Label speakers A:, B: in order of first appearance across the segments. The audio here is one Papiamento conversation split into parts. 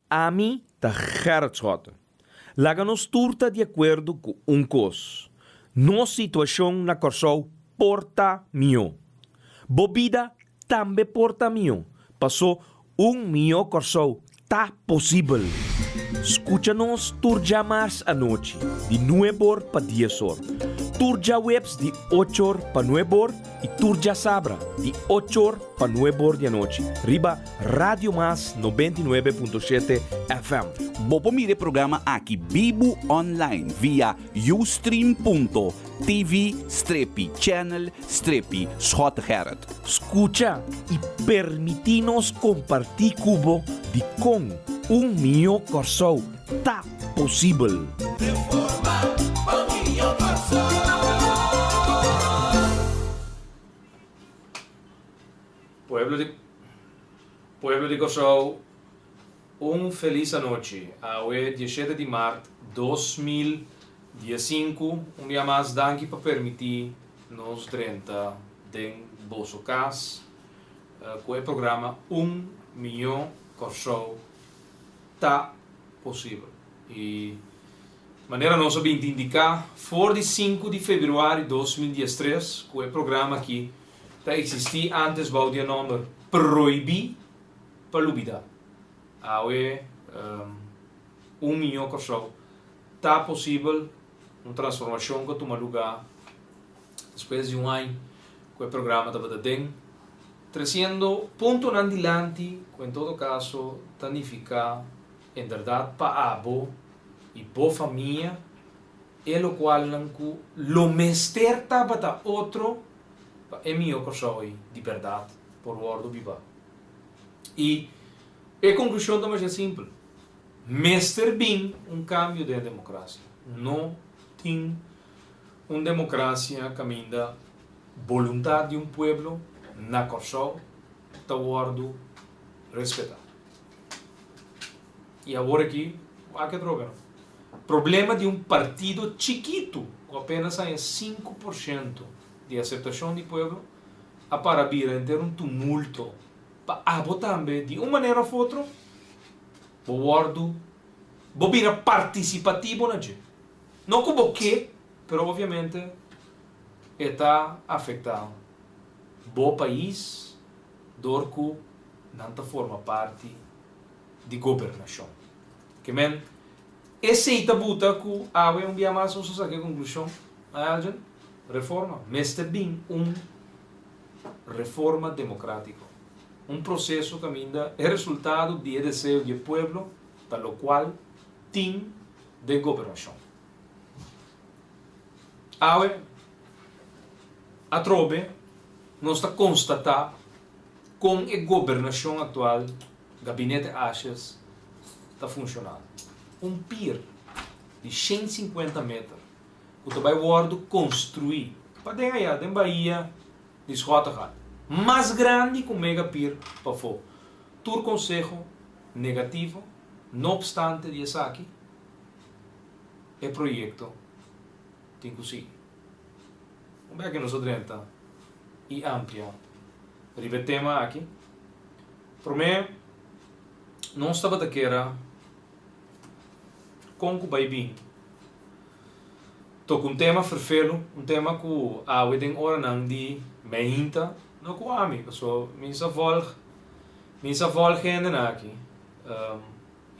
A: Ami ta Gerrit Schotte. Laga nos tur ta di akuerdo ku un kos, nos situashon na Kòrsou por ta mihó. Bo bida tambe por ta mihó, pasó un mihó Kòrsou ta posibel. Skucha nos tur djamars anochi di nueb'or pa dies'or, tur djaweps di och'or pa nueb'or i tur djasabra di och'or pa nueb'or di anochi riba Radio Mas 99.7 FM.
B: Bo por mira e programa aki bibu online via ustream.tv strepi channel strepi Schottegerrit.
A: Skucha i permití nos kompartí ku bo dikon un mihó Kòrsou ta posibel.
C: Reforma pa un mihó Kòrsou.
D: Pueblo di Pueblo di Kòrsou, un felis anochi. Awe dieshete di mart 2015, un bia mas danki pa permití nos drenta den boso kas ku e programa Un Mihó Kòrsou Ta Posibel. I manera nos a binti indiká for di sinku di febrüari 2013 ku e programa aki ta eksistí ántes bou di e nòmber Prohibí pa Lubidá. Awe un mihó Kòrsou ta posibel, un transformashon ku a tuma lugá despues di un aña ku e programa tabata den, tresiendo puntonan dilanti ku en todo kaso ta nifiká en bèrdat pa abo i bo famia e lokualnan ku lo mester tabata otro pa e mihó Kòrsou ei di bèrdat por wòrdu bibá. I e konklushon ta masha simpel, mester bin un kambio den e demokrasia. No tin un demokrasia kaminda boluntat di un pueblo na Kòrsou ta wòrdu respetá. I awor aki, wak atrobe no. Problema di un partido chikitu ku apenas haña 5% di aseptashon di pueblo a para bira henter un tumulto pa abo tambe di un manera of otro bo wòrdu bo bira partisipatibo na dje. No ku bo ke, pero obviamente e ta afektá bo pais dor ku nan ta forma parti di gobernashon. Ke men, esei ta buta ku awe un bia mas nos a saka e konklushon, Elgin, reforma. Mester bin un reforma demokratiko. Un proseso kaminda e resultado di e deseo di e pueblo ta lokual tin den gobernashon. Awe, atrobe nos ta konstatá kon e gobernashon aktual, Gabinete Asjes, ta funshonando. Un pir di 150 meter ku ta bai wòrdu konstruí paden ayá den bahia di Schottegat, mas grandi ku mega pir pafó. Tur konseho negativo, no opstante di esaki e proyekto tin ku sigui. Un bek nos a drenta i amplia riba e tema aki. Promé nos tabata kera kon ku bai bin toka un tema ferfelu, un tema ku awe den oranan di meinta no ku ami, pasobra mi sa vòlg mi sa vòlg hendenan aki,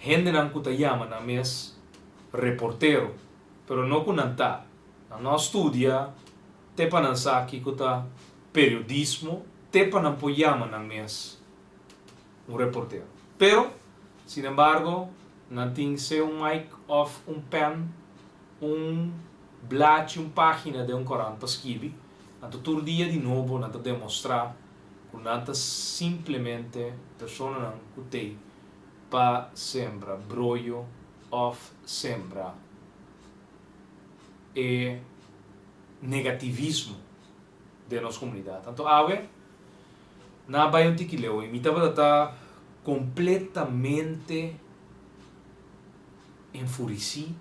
D: hendenan ku ta yama nan mes reportero, pero no ku nan ta. Nan no a studia te pa nan sa kiko ta periodismo, te pa nan por yama nan mes un reportero. Pero, sin embargo, nan tin sea un mic of un pen, un blachi, un pagina den un korant pa skibi. Anto tur dia di nobo nan ta demostra ku nan ta simplemente personanan ku tei pa sembra broyo of sembra e negativismo den nos komunidat. Anto awe nan a bai un tiki leu i mi tabata ta kompletamente enfurisí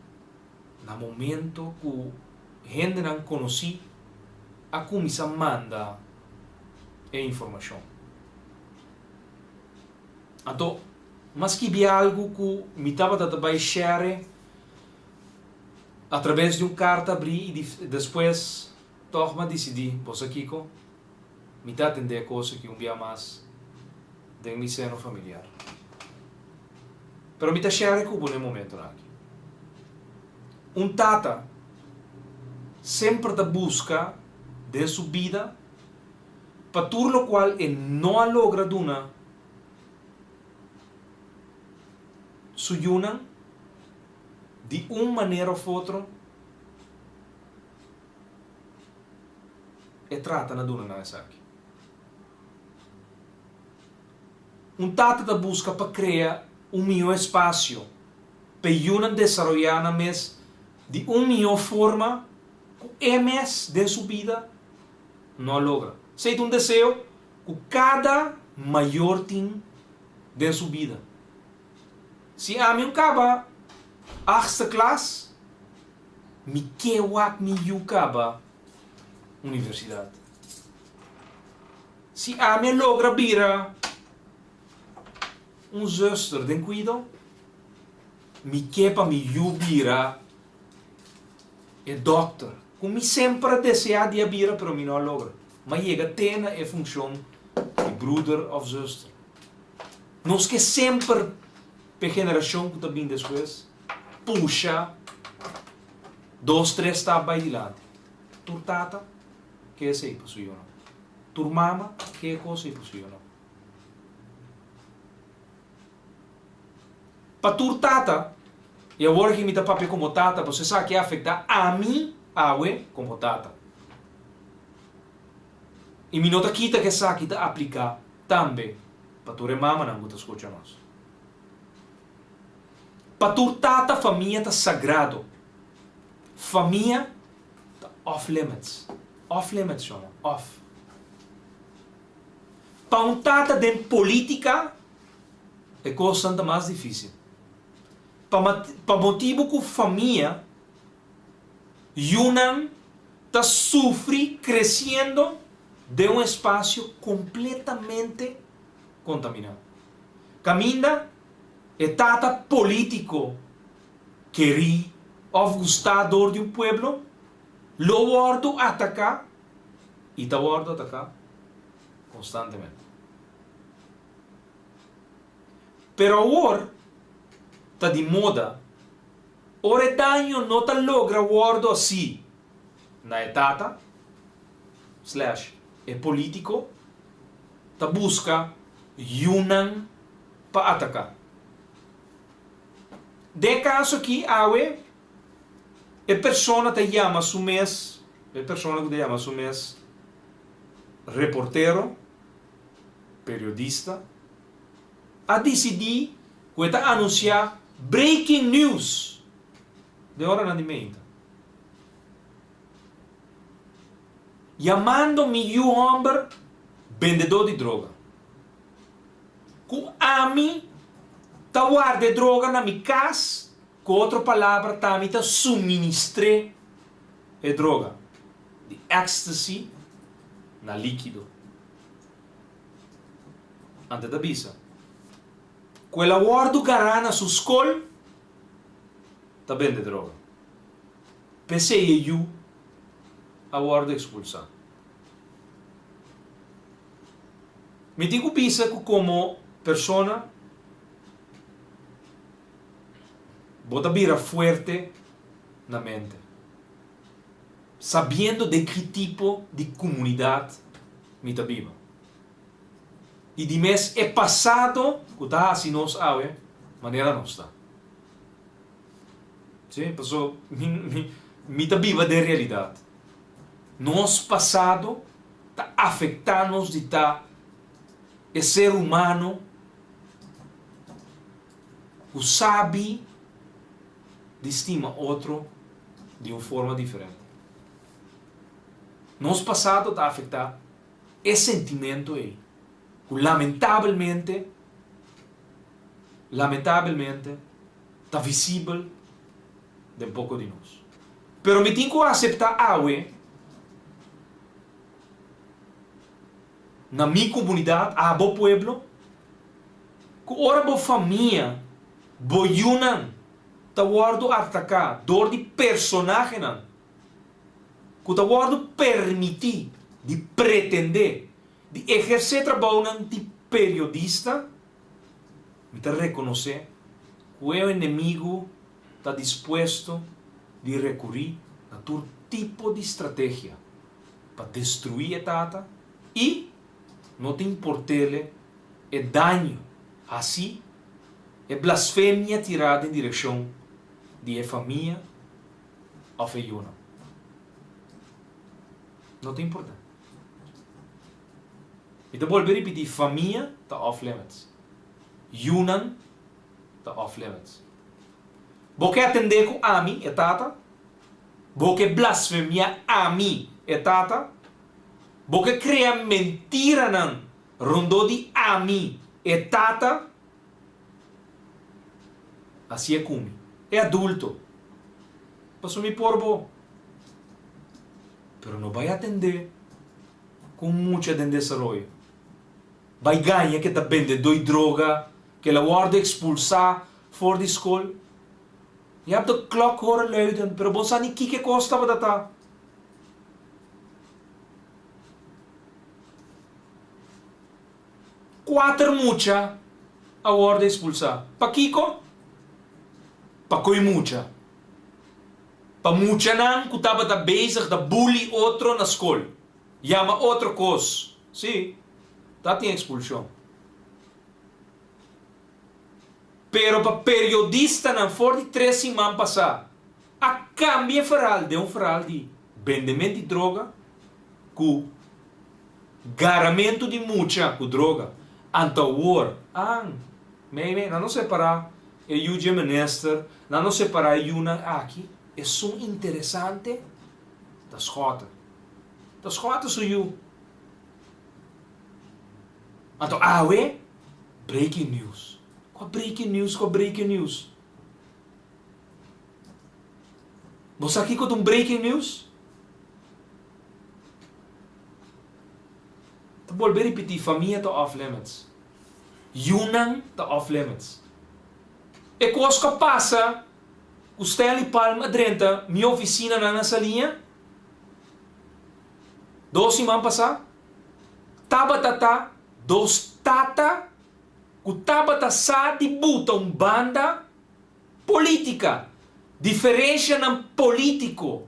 D: na momento ku hendenan konosí a kuminsá manda e informashon. Anto. M'a skibi algu ku mi tabata ta bai share atrabes di un karta abrí i despues tòg m'a disidí, bo sa kiko? Mi ta atendé e kos aki un bia mas den mi seno familiar. Pero mi ta share ku bo na e momentonan aki. Un tata semper ta buska den su bida pa tur lokual e no a logra duna su yunan di un manera of otro e trata na duna nan esaki. Un tata ta buska pa krea un mihó espasio pa e yunan desaroyá nan mes di un mihó forma ku e mes den su bida no a logra. Esei ta un deseo ku kada mayor tin den su bida. Si ami un kaba achtste klas, mi ke wak mi yu kaba universidat. Si ami a logra bira un zuster den kuido, mi ke pa mi yu bira e dòkter ku mi semper a deseá di a bira pero mi no a logra. M'a yega te na e funshon di bruder òf zuster. Nos ke semper p'e generashon ku ta bin despues pusha dos tres stap bai dilanti. Tur tata ke esei pa su yunan. Tur mama ke e kos ei pa su yunan. Pa tur tata, i awor aki mi ta papia komo tata, pasobra esaki a afektá ami awe komo tata. I mi no ta kita ku esaki ta apliká tambe pa tur e mamanan ku ta skucha nos. Pa tur tata famia ta sagrado. Famia ta off limits. Off limits, shongo, off. Pa un tata den politica e cosnan ta mas dificil. Pa pa motibo cu famia, yunan ta sufri creciendo den un espacio completamente contamina. Caminda e tata politico keri of gusta door di un pueblo lo wordo ataca i ta wòrdu ataká konstantemente. Pero awor ta di moda ora e daño no ta logra wòrdu hasí na e tata slash e polítiko ta buska yunan pa ataká. Den e kaso aki awe E persona ta yama su mes, e persona ku ta yama su mes reportero, periodista, a disidí ku e ta anunsiá breaking news den oranan di meinta. Yamando mi yu hòmber bendedó di droga. Ku ami ta warda e droga na mi kas Ku otro palabra ta mi ta suministr'é e droga di ecstasy na líkido. Ante ta bisa ku el a wòrdu gará na su skol ta bende droga. P'esei e yu a wòrdu ekspulsá. Mi tin ku bisa ku komo persona. Bo ta bira fuerte na mente, sabiendo den ki tipo di comunidad mi ta biba. Y di mes e pasado cu ta haci nos awe manera nos ta. Si, paso mi, mi, mi ta biba den realidad. Nos pasado ta afecta nos di ta e ser humano ku sabi di stima otro di un forma diferente. Nos pasado ta afektá e sentimento ei, ku lamentabelmente, lamentabelmente ta visibel den poko di nos. Pero mi tin ku aseptá awe na mi komunidat, abo pueblo. Ku ora bo famia, bo yunan ta wòrdu ataká dor di personahenan ku ta wòrdu permití di pretendé di ehersé trabounan di periodista, mi ta rekonosé ku e enemigu ta dispuesto di rekurí na tur tipo di strategia pa destruí e tata i no ta import'ele e daño hasí, e blasfemia tirá den direkshon di e famia òf e yunan. No ta importá. Mi ta bolbe ripití, famia ta off limits. Yunan ta off limits. Bo ke atendé ku ami, e tata? Bo ke blasfemiá ami, e tata? Bo ke krea mentiranan rondó di ami, e tata? Hasié ku mi, e adulto. Pasobra mi por bo. Pero no bai atendé ku un mucha den desaroyo. Bai gaña ke ta bendedó i droga, ke el a wòrdu ekspulsá for di skol. Je hebt de klok horen luiden, pero bo sa ni kiko e kos tabata ta. Kuater mucha a wòrdu ekspulsá. Pakiko? Pa koi mucha. Pa muchanan ku tabata bezig ta bully otro na skol, yama otro kos. Sí, ta tin ekspulshon. Pero pa periodistanan for di tres siman pasá a kambia e verhal den un verhal di bendement di droga ku garamentu di mucha ku droga. Anto awor, an, mei mei, nan no separá e yu dje minister, nan no separá e yunan aki, esun interesante ta Schotten. Ta Schotten su yu. Anto awe, breaking news. Kua breaking news, kua breaking news? Bo sa kiko ta un breaking news? Ta bolbe ripití, famia ta off limits. Yunan ta off limits. E kos ku a pasa ku Stanley Palm a drenta mi ofisinanan na Saliña dos siman pasá, tabata ta dos tata ku tabata sa di buta un banda polítika, diferenshanan polítiko,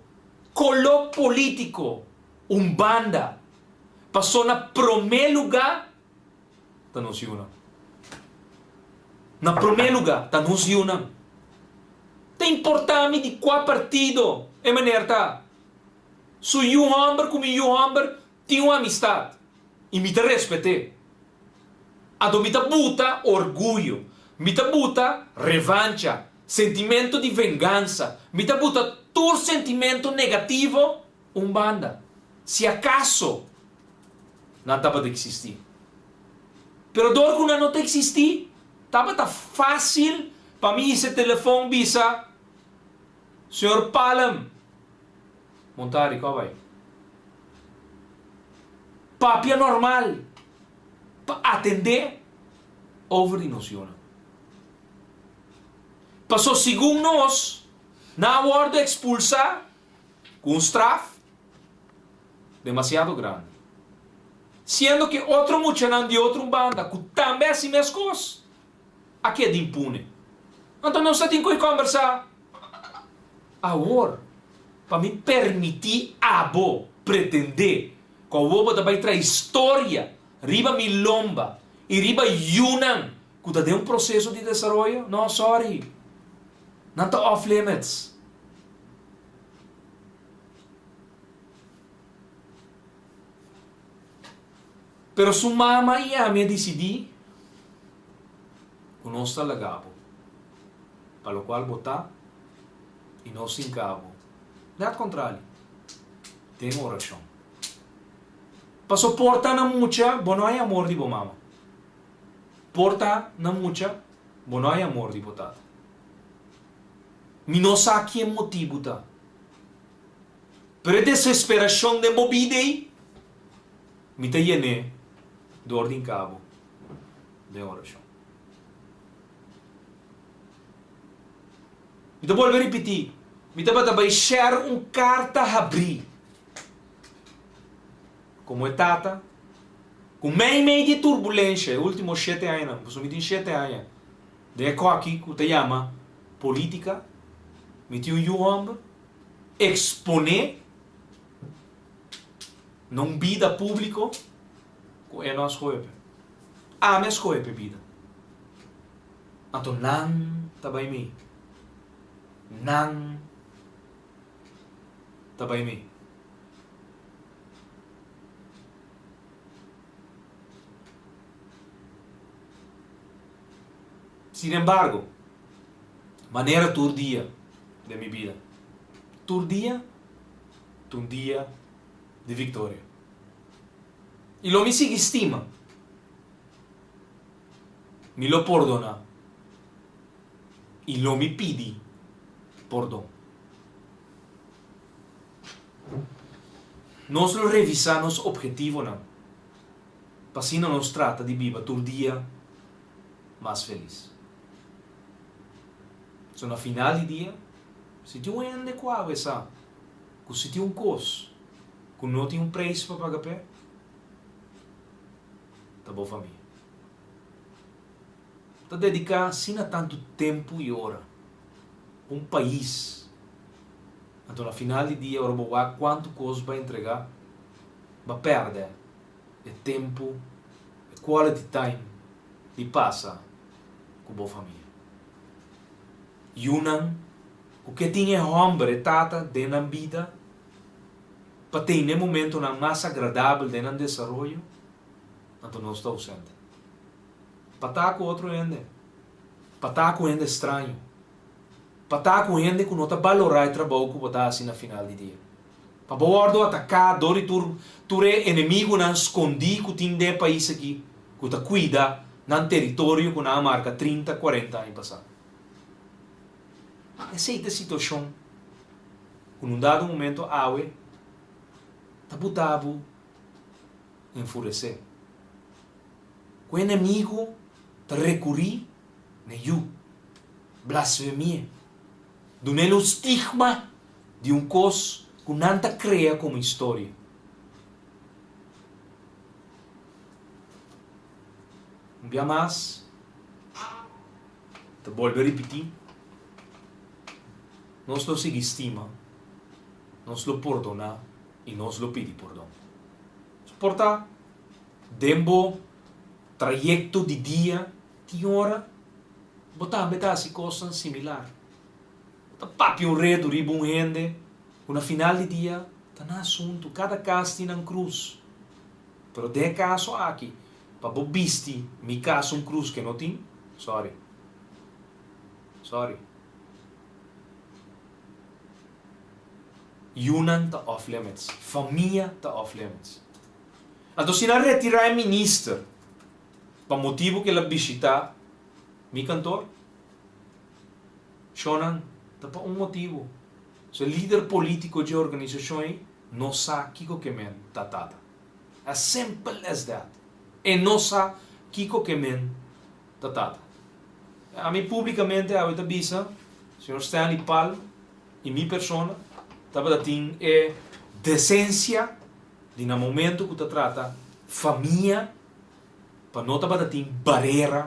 D: koló polítiko, un banda, pasó na promé lugá ta nos yunan. Na promé lugá ta nos yunan. Ta importá mi di kua partido e meneer ta. Su yu hòmber ku mi yu hòmber tin un amistat i mi ta respet'é. Anto mi ta buta orguyo, mi ta buta revancha, sentimento di vengansa, mi ta buta tur sentimento negativo un banda. Si akaso nan tabata eksistí. Pero dor ku nan no ta eksistí, tabata fásil pa mi hisa e telefòn bisa, Señor Palm, Montari, kua bai? Papia normal pa atendé over di nos yunan. Paso segun nos, nan a wòrdu ekspulsá ku un straf demasiado grandi. Siendo ke otro muchanan di otro un banda ku tambe hasi meskos a keda impune. Anto nos ta tin ku e kòmbersá awor pa mi permití abo pretendé ku awor bo ta bai traha historia riba mi lomba i riba yunan ku ta den un proseso di desaroyo? No, sòri. Nan ta off limits. Pero su mama i ami a disidí ku nos ta laga bo pa lokual bo ta i nos hinka bo, nèt kontrali, den orashon. Paso por ta na mucha bo no hay amor di bo mama. Por ta na mucha bo no hay amor di bo tata. Mi no sa ki e motibu ta. Pero e desesperashon den bo bida ei, mi ta yen'é dor di hinka bo den orashon. Mi ta bolbe ripití, mi tabata bai share un karta habrí komo e tata ku meimei di e turbulensha e último shete añanan, pasobra mi tin shete aña den e kòki ku ta yama polítika, mi tin un yu hòmber eksponé na un bida públiko ku e no a skohe p'e. Ami a skohe p'e bida. Anto nan ta bai mi. Nan ta bai mi. Sin embargo, manera tur dia den mi bida, tur dia ta un dia di viktoria. I lo mi sigui stima. Mi lo pordoná i lo mi pidi pordon. Nos lo revisá nos ophetivonan pa asina nos trata di biba tur dia mas felis. So na final di dia, si tin un hende ku awe sa ku si tin un kos ku no tin un preis pa paga p'e, ta bo famia. Ta dediká asina tantu tempu i ora pa un pais. Anto na final di dia ora bo wak kuantu kos bo a entregá, bo a pèrdè e tempu, e quality time di pasa ku bo famia. Yunan ku ke tin e hòmber, e tata den nan bida pa tene momentonan mas agradabel den nan desaroyo, anto nos ta ausente. Pa ta ku otro hende, pa ta ku hende straño, pa ta ku hende ku no ta balorá e trabou ku bo ta hasi na final di dia. Pa bo wòrdu ataká dor di tur tur e enemigunan skondí ku tin den e pais aki ku ta kuida nan teritorio ku nan a marka trinta, kuarenta aña pasá. Esei ta e situashon ku na un dado momento awe ta buta bo enfuresé. Ku enemigu ta rekurí na yu, blasfemié, dun'el un stigma di un kos ku nan ta krea komo historia. Un bia mas, ta bolbe ripití, nos lo sigui stima, nos lo pordoná i nos lo pidi pordon. Soportá den bo trayekto di dia tin ora bo tambe ta hasi kosnan similar. Bo ta papia un redu riba un hende ku na final di dia ta nan asuntu. Kada kas tin nan krus. Pero den e kaso aki, pa bo bisti mi kas un krus ke no tin, sorry. Sorry. Yunan ta off limits, famia ta off limits. Anto si nan retirá e minister pa motibu ku el a bishitá mi kantor, shownan ta pa un motibu. So e lider polítiko dje organisashon ei no sa kiko ke men ta tata. As simple as that. E no sa kiko ke men ta tata. Ami públikamente awe ta bisa señor Stanley Palm i mi persona tabata tin e desensia di na momento ku ta trata famia pa no tabata tin barera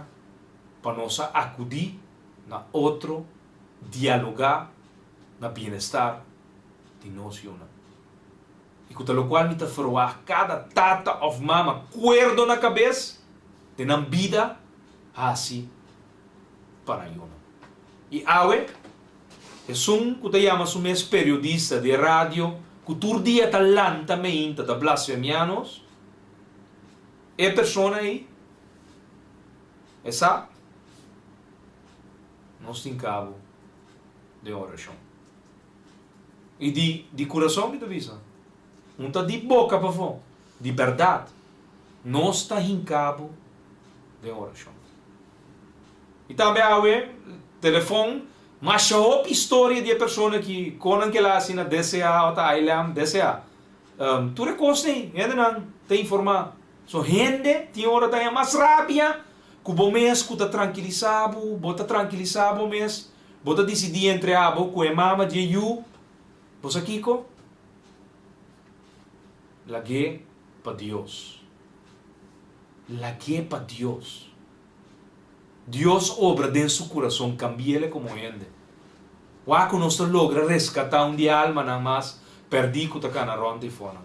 D: pa nos a akudí na otro dialogá na bienestar di nos yunan. I ku ta lokual mi ta ferwagt kada tata òf mama kuerdo na kabes den nan bida hasi pa nan yunan. I awe, esun ku ta yama su mes periodista di e radio ku tur dia ta lanta meinta ta blasfemiá nos, e persona ei, e sa, nos tin kabo den orashon. I di di kurason mi ta bisa, un ta di boka pafó, di bèrdat, nos ta hinká bo den orashon. I tambe awe telefon masha hopi historia di e persona ki konan ke la hasi na DCA o ta ILM, DCA. Tur e kos ei hendenan ta informá. So hende tin ora ta haña mas rabia ku bo mes ku ta trankilisá bo, bo ta trankilisá bo mes. Bo ta disidí entre abo ku e mama di e yu, bo sa kiko? Lag'é pa Dios. Lag'é pa Dios. Dios obra den su kurason, kambi'el komo hende. Wak ku nos ta logra reskatá un di e almanan mas pèrdí ku ta kana rònt eifonan.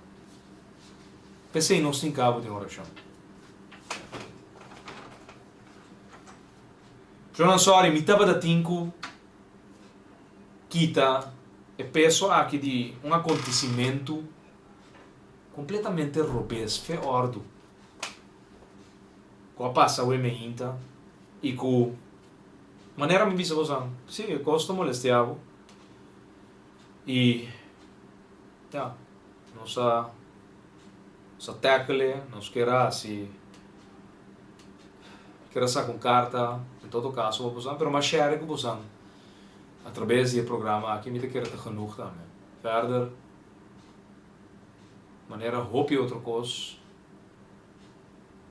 D: P'esei nos tin kabo den orashon. Jonan sorry, mi tabata tin ku kita e peso aki di un akontesimentu kompletamente robes, fe òrdu, ku a pasa awe meinta i ku manera mi bisa bosan, si e kos ta molestia bo i ya, nos a nos a tackle e, nos kier a hasi. Kier a saka un karta, en todo kaso pa bosan, pero mas share ku bosan atrabes di e programa aki mi ta kere ta genoeg tambe. Verder, manera hopi otro kos,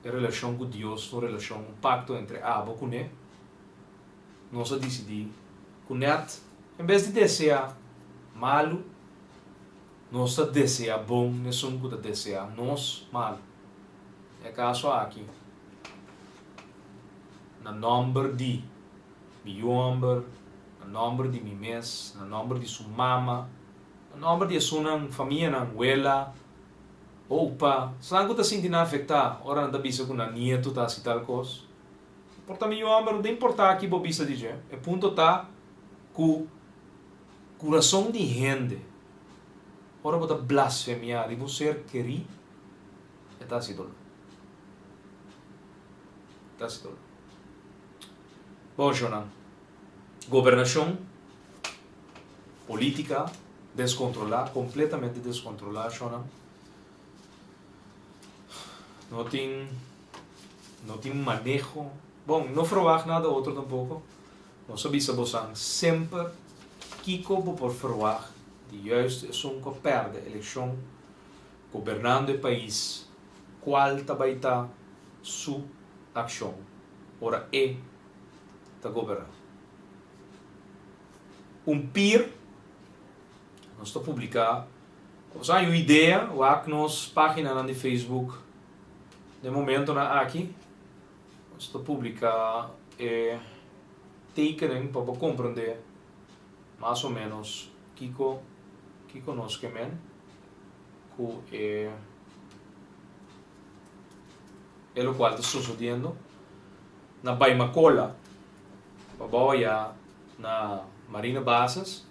D: e relashon ku Dios ta un relashon, un pakto entre abo kuné. Nos a disidí ku nèt en bes di deseá malu, nos ta deseá bon n'esun ku ta deseá nos malu. E kaso aki, na nòmber di mi yu hòmber, na nòmber di mi mes, na nòmber di su mama, na nòmber di esunnan, famianan, wela, opa, esnan ku ta sinti nan afektá ora nan ta bisa ku nan nietu ta hasi tal kos. Por ta mi yu hòmber, no ta importá ki bo bisa di dje. E punto ta ku kurason di hende, ora bo ta blasfemiá riba un ser kerí, E ta hasi doló. E ta hasi doló. Bon, shownan. Gobernashon, polítika, deskontrolá, kompletamente deskontrolá, shownan. No tin, no tin maneho. Bon, no ferwagt nada otro tampoko. Nos a bisa bosan semper kiko bo por ferwagt di juist esun ku a pèrdè elekshon gobernando e pais, cual ta bay ta su accion ora e ta goberna? Un pir, nos ta publica, nos a haña un idea, wak nos paginanan di Facebook den momentonan aki, nos ta publica e tekening pa bo comprende mas o menos kico kico nos ke men. ku e e lokual ta sosodiendo na Baimakola pabou aya na Marina Bases.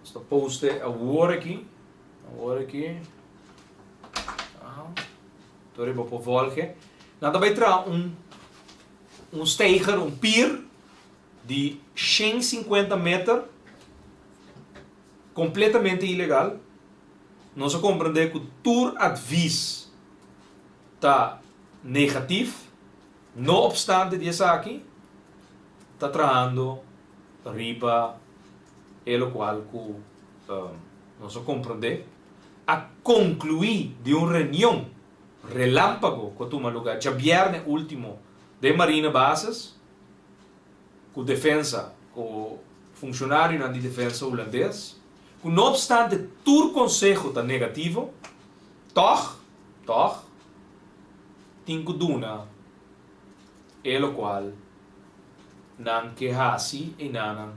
D: Nos ta poste awor aki, awor aki. Tur riba por volge. Nan ta bai traha un un steiger, un pier di 150 meter Completamente ilegal. Nos a comprende cu tur advies ta negatief, no obstante di esaki ta trahando riba e locual cu nos a comprende. A conclui di un reunion relampago cu a tuma lugar djabierne ultimo den Marine Basis, ku defensa, ku funshonarionan di defensa hulandes, ku no opstante tur konseho ta negativo, tòg, tòg, tin ku duna e lokual nan ke hasi einanan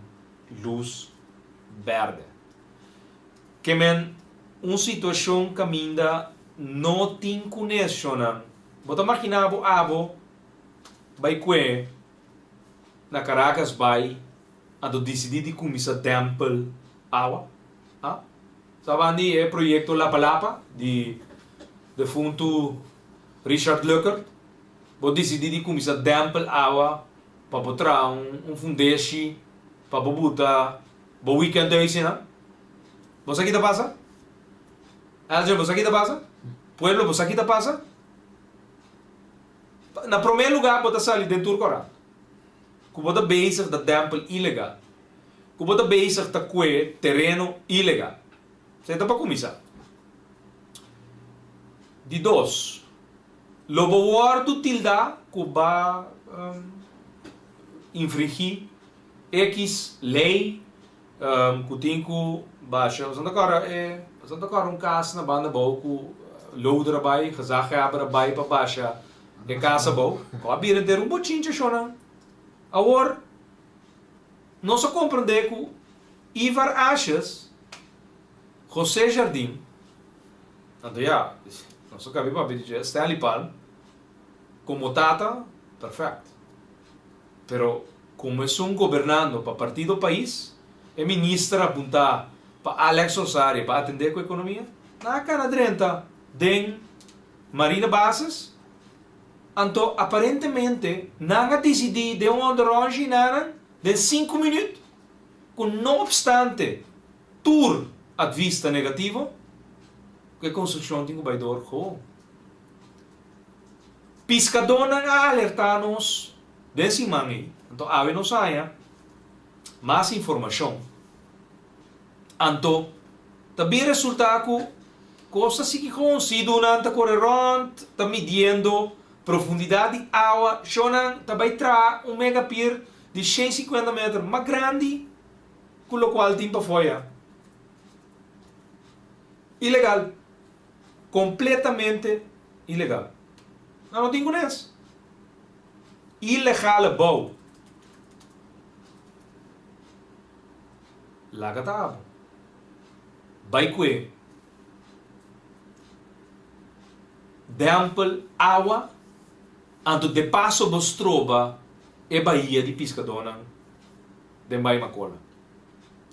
D: lus bèrdè. Ke men un situashon kaminda no tin kuneshonan. Bo ta magina bo abo bai kue na Caracas bai anto disidí di kuminsá dèmpel awa. A Sa di e proyekto Lapa Lapa di defuntu Richard Luckert. Bo disidí di kuminsá dèmpel awa pa bo traha un fundeshi pa bo buta bo weekend huisnan. Bo sa ki ta pasa? Elgin, bo sa ki ta pasa? Pueblo, bo sa ki ta pasa? Na promé lugá bo ta sali den tur korant ku bo ta bezig ta dèmpel ilegal, ku bo ta bezig ta kue tereno ilegal. Esei ta pa kuminsá. Di dos, lo bo wòrdu tildá ku ba. infringí X lei ku tin ku basha. Boso ta kòrda e, boso ta kòrda un kas na banda abou ku loader a bai, gezaghebber a bai pa basha e kas abou? Ku a bira henter un bochincha shonnan. Awor nos a komprendé ku Ivar Asjes, José Jardim, anto ya, nos a kabi papia di dje, Stanley Palm, komo tata, perfèkt. Pero komo esun gobernando pa Partido Pais, e minister apuntá pa Alex Rosario pa atendé ku ekonomia, nan a kana drenta den Marina Bases, anto aparentemente nan a disidí den un onderonsje nan den sinku minüt ku no opstante tur advis ta negativo, ku e konstrukshon tin ku bai dor gewoon. Piskadónan a alertá nos den siman ei, anto awe nos haña mas informashon. Anto ta bin resultá ku kos ta sigui gewoon, sidunan ta kore rònt, ta midiendo profundidat di awa, shonnan ta bai traha un megapir di 150 meter mas grandi ku lokual tin pafó ya. Ilegal. Completamente ilegal. Nan no tin cu nes. Ilegale bou. Laga ta abo. Bai cue dempel awa anto de paso bo stroba e bahia di piscadornan den Bai Macola.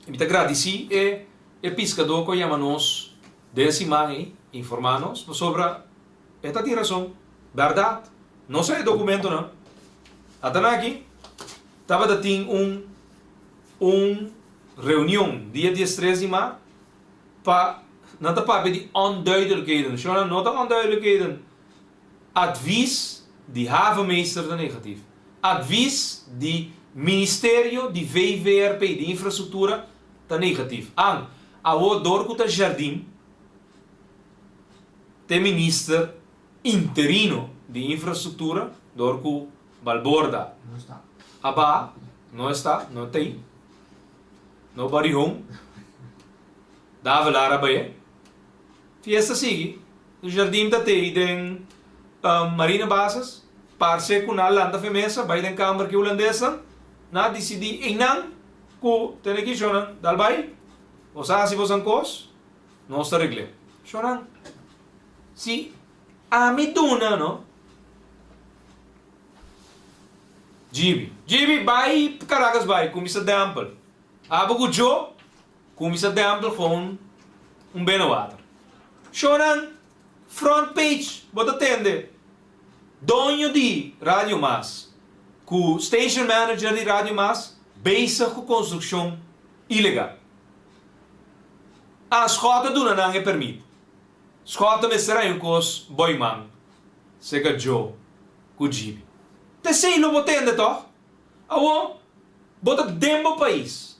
D: Y mi ta gradici e e piscador cu a yama nos Den siman ei, informá nos pasobra e ta tin rason. Bèrdat, nos a e dokumentonan. Atan aki tabata tin un un reunion dia diestres di mart pa nan ta papia di onduidelijkheden. Shona, no ta onduidelijkheden. Advies di havenmeester ta negatief. Advies di ministerio di VVRP, di infrastruktura, ta negatief. An, awor dor ku ta Jardim t'e minister interino di infrastruktura, dor ku Balborda a baha, no esta, no t'ei, nobody home, Davelaar a bai, fiesta sigui, Jardim ta t'ei den Marina Bases, parse ku nan a lanta fe mesa, bai den kamber ki hulandesnan, nan a disidí einan Ku tene ki shonnan dal bai, bo sa hasi bosan kos, nos ta regl'é. Shonnan, si ami duna no. Djibi, Djibi, bai Caracas bai, kuminsá dèmpel. Abo ku Djo, kuminsá dèmpel gewoon un bene water. Shonnan, front page bo ta tende Doño di Radio Mas ku station manager di Radio Mas bezig ku konstrukshon ilegal. A Schotte duna nan e permit. Schotte mester haña un kos boiman seka Joe ku Djibi. T'esei lo bo tende tòg? Awor bo ta den bo pais.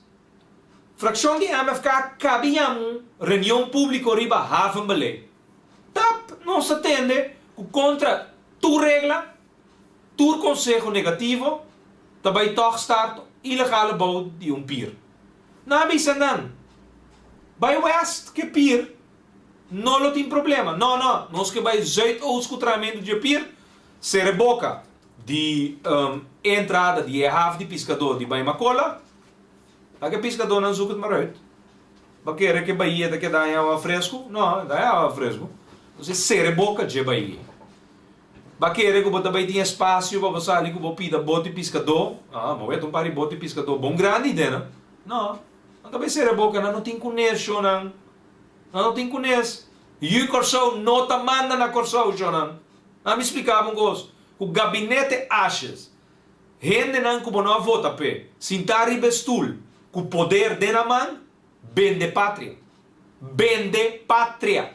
D: Frakshon di MFK kabi yama un reunion públiko riba havenbeleid. Tap nos a tende ku kontra tur regla, tur konseho negativo ta bai tòg start ilegale bou di un pir. Nan a bisa nan, bai west ku e pir no lo tin problema. No, no, nos ke bai zuidoost ku trahamentu di e pir, sera e boka di e entrada di e haf di piskadó di Baimakola. Laga e piskadónan zoek het maar uit. Bo kere ku e bahia ta keda haña awa fresku? No, e ta haña awa fresku. Entonces sera e boka dje bahia. Bo kere ku bo ta bai tin espasio pa bo sali ku bo pida bot di piskadó? Ah, bo wet un par di bot di piskadó bon grandi den nan. No, nan ta bai sera e boka, nan no tin kunes, shonnan. Nan no tin kunes. Yu Kòrsou no ta manda na Kòrsou, shonnan. Ami splika bo un kos, ku gabinete Asjes Hendenan ku bo no a vota p'e, sintá riba e stul ku poder den nan man, bende patria. Bende patria!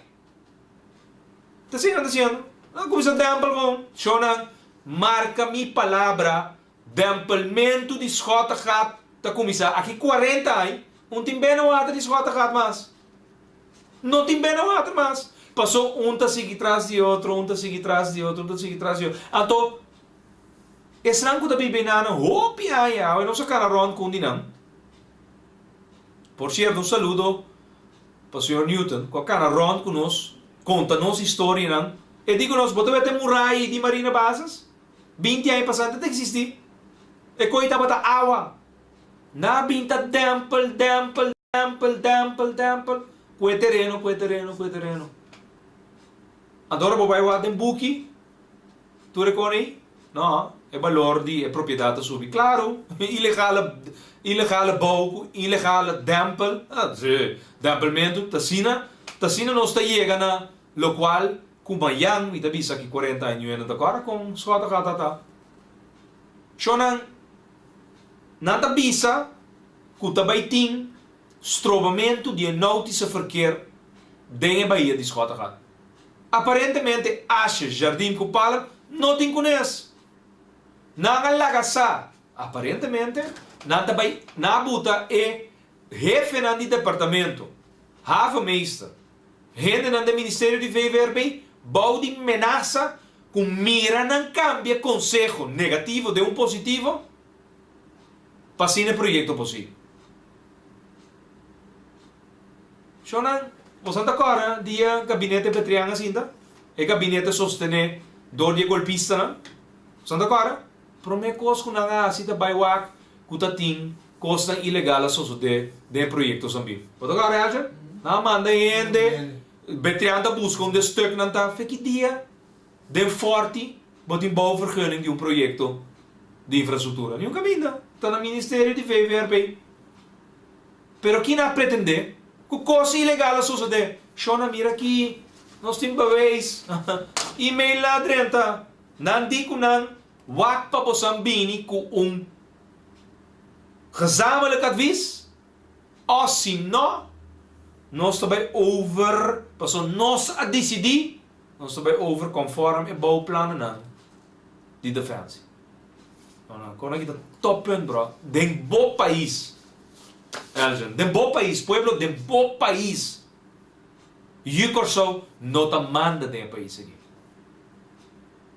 D: Ta asina nan ta hasiendo. Nan a kuminsá dèmpel kon. Shownan, marka mi palabra, dèmpelmentu di Schottegat ta kuminsá aki kuarenta aña, un tin bene water di Schottegat mas. No tin bene water mas. Pasó un ta sigui tras di otro, un ta sigui tras di otro, un ta sigui tras di otro. Anto. Esnan ku ta biba einan hopi aña awe nos a kana rònt ku un di nan. Por sierto un saludo pa señor Newton ku a kana rònt ku nos konta nos historianan. E di ku nos, Bo ta wet e muraya di Marina Bases? 20 aña pasá no ta eksistí. E koi tabata awa. Nan a bin ta dèmpel, dèmpel, dèmpel, dèmpel, dèmpel ku e tereno, ku e tereno, ku e tereno. Anto ora bo bai wak den buki, tur e kon ei? No, e balor di e propiedat ta subi. Klaru, ilegale, ilegale bou ku ilegale dèmpel, si, dèmpelmentu, ta asina, ta asina nos ta yega na lokual ku mayan, mi ta bisa aki kuarenta aña ñuena ta kòrda kon Schottegat ta. Shonnan. Nan ta bisa ku ta bai tin strobamentu di e nautische verkeer den e bahia di Schottegat. Aparentemente Asje, Jardim ku Palm no tin kunes. Nan a laga sa, aparentemente nan ta bai nan a buta e hefenan di departamento, havenmeester, hendenan den ministerio di VVRB bou di menasa ku mira nan kambia konseho negativo den un positivo pa asina e proyekto por sigui. Shonnan, boso ta kòrda dia gabinete Betrian a sinta? E gabinete sostené dor di e golpistanan. Boso ta kòrda? Promé kos ku nan a hasi ta bai wak ku ta tin kosnan ilegal a sosodé den e proyekto Sambil. Bo ta kòrda, Elger? Nan a manda hende, Betrian ta buska unda e stuknan ta. Fe ki dia den Forti bo tin bouwvergunning di un proyekto di infrastruktura? Niun kaminda. Ta na ministerio di VVRP. Pero kina a pretendé ku kos ilegal a sosodé? Shona mira aki, nos tin beweis. E-mail a drenta. Nan di ku nan wak pa bosan bini ku un gezamenlijk advies òf si no, nos ta bai over, pasobra nos a disidí, nos ta bai over konform e bouwplannan di Defensie. No, no, kon aki ta toppunt bro, den bo pais, Elgin, den bo pais, pueblo den bo pais, yu Kòrsou no ta manda den e pais aki.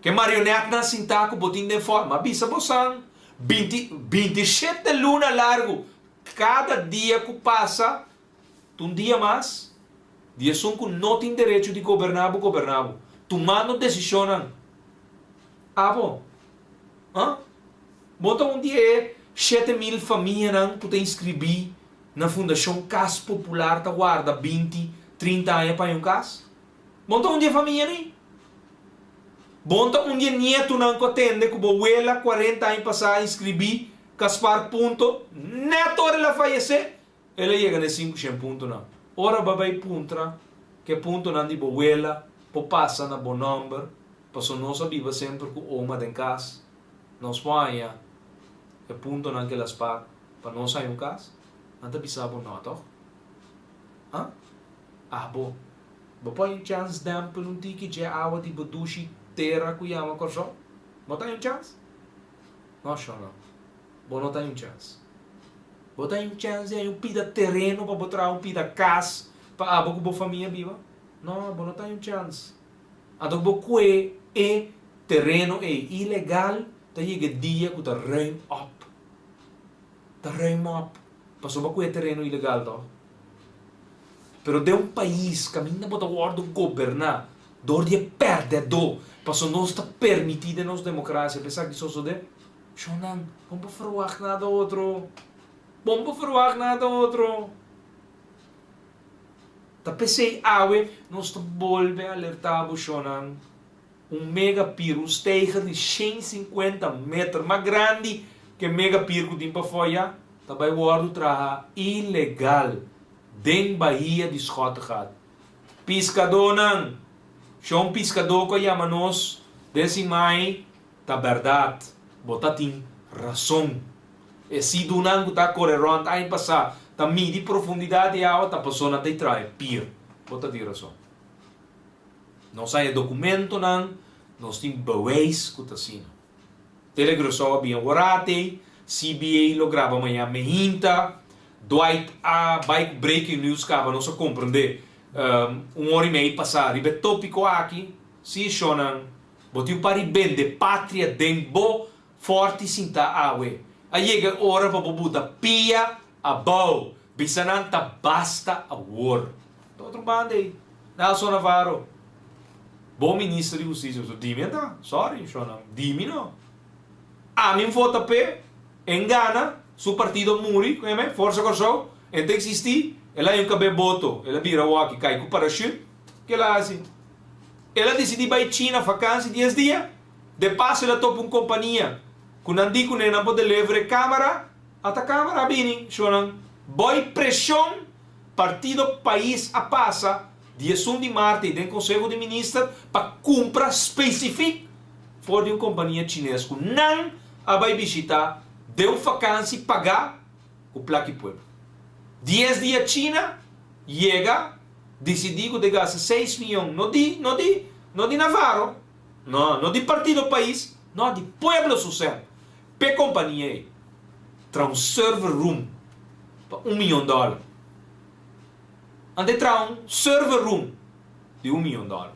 D: Ke marionètnan sintá ku bo tin den fòrma, a bisa bosan, binti, 27 luna largu, kada dia ku pasa, ta un dia mas di esun ku no tin derecho di goberná bo, goberná bo, tumando desishonnan. Abo, ah, bo ta un di e 7000 famianan ku ta inskribí na Fundashon Kas Popular ta warda 20, 30 aña pa haña un kas? Bo ta un di e famia ni? Bo ta un di e nietunan ku a tende ku bo wela 40 aña pasá a inskribí Gaspar Punto nèt ora el a fayesé? El a yega na e sinku shen puntonan. Ora bo a bai puntra ku e puntonan di bo wela por pasa na bo nòmber, pasobra nos a biba semper ku oma den kas, nos por haña e puntonan ku el a spar pa nos haña un kas? Nan ta bisa bo nò, tòg? Ha? Abo, bo por haña un chans dèmpel un tiki dje awa di bo dushi tera ku yama Kòrsou? Bo ta haña un chans? No, shò no. Bo no ta haña un chans. Bo ta haña un chans di haña un pida tereno pa bo traha un pida kas pa abo ku bo famia biba? No, bo no ta haña un chans. Anto bo kue e tereno ei ilegal ta yega e dia ku ta ruim op. Ta ruim op. Pasobra bo kue e tereno ilegal tòg? Pero den un pais kaminda bo ta wòrdu goberná dor di e pèrdèdó, pasobra nos ta permití den nos demokrasia pa esaki sosodé, shonnan, bon por ferwagt nada otro. Bon por ferwagt nada otro. Ta p'esei awe nos ta bolbe alertá bo, shonnan, un mega pir, un steiger di 150 meter, mas grandi ku e mega pir ku tin pafó ya, ta bai wòrdu traha ilegal den bahia di Schottegat. Piskadónan! Shon piskadó ku a yama nos den simai ta bèrdat, bo ta tin rason. E sidunan ku ta kore rònt aña pasá ta midi profundidat di awa ta pasó nan ta i traha e pir. Bo ta tin rason. Nos haña dokumentonan, nos tin bewijs ku ta asina. Tele Curaçao a bien worate, CBA lo graba mañan mehinta, Dwight a bai ku breaking news kaba nos a komprende un ora i mei pasá riba e tópiko aki. Sí, shonnan, bo tin un par di bende patria den bo. Fòrti sintá awe. A yega e ora pa bo buta pia abou. Bisa nan ta basta awor. Ta otro banda ei. Nelson Navarro, bo minister di hustisia. So dimi anta. Sorry, shonnan. Dimi no. Ami vota p'e, en gana, su partido a muri, ku eme, Forsa Kòrsou, en ta eksistí, el a haña un kab'é boto, el a bira awòki, kai ku parashut, ke el a hasi? El a disidí bai China fakansi dies dia, de paso el a topa un kompania ku nan di kuné nan por deliver e kamera, ata kamera a bini, shonnan, boi preshon partido pais a pasa 11 di mart ei den Konseho di Minister pa kumpra spesifik for di un kompania chines ku nan a bai bishita den un fakansi pagá ku plaki pueblo. Dies dia China yega disidí ku ta gasta seis miyon no di no di no di Navarro no no di Partido Pais no di pueblo su sèn p'e kompania ei traha un server room pa un miyon dòler. Ante traha un server room di un miyon dòler.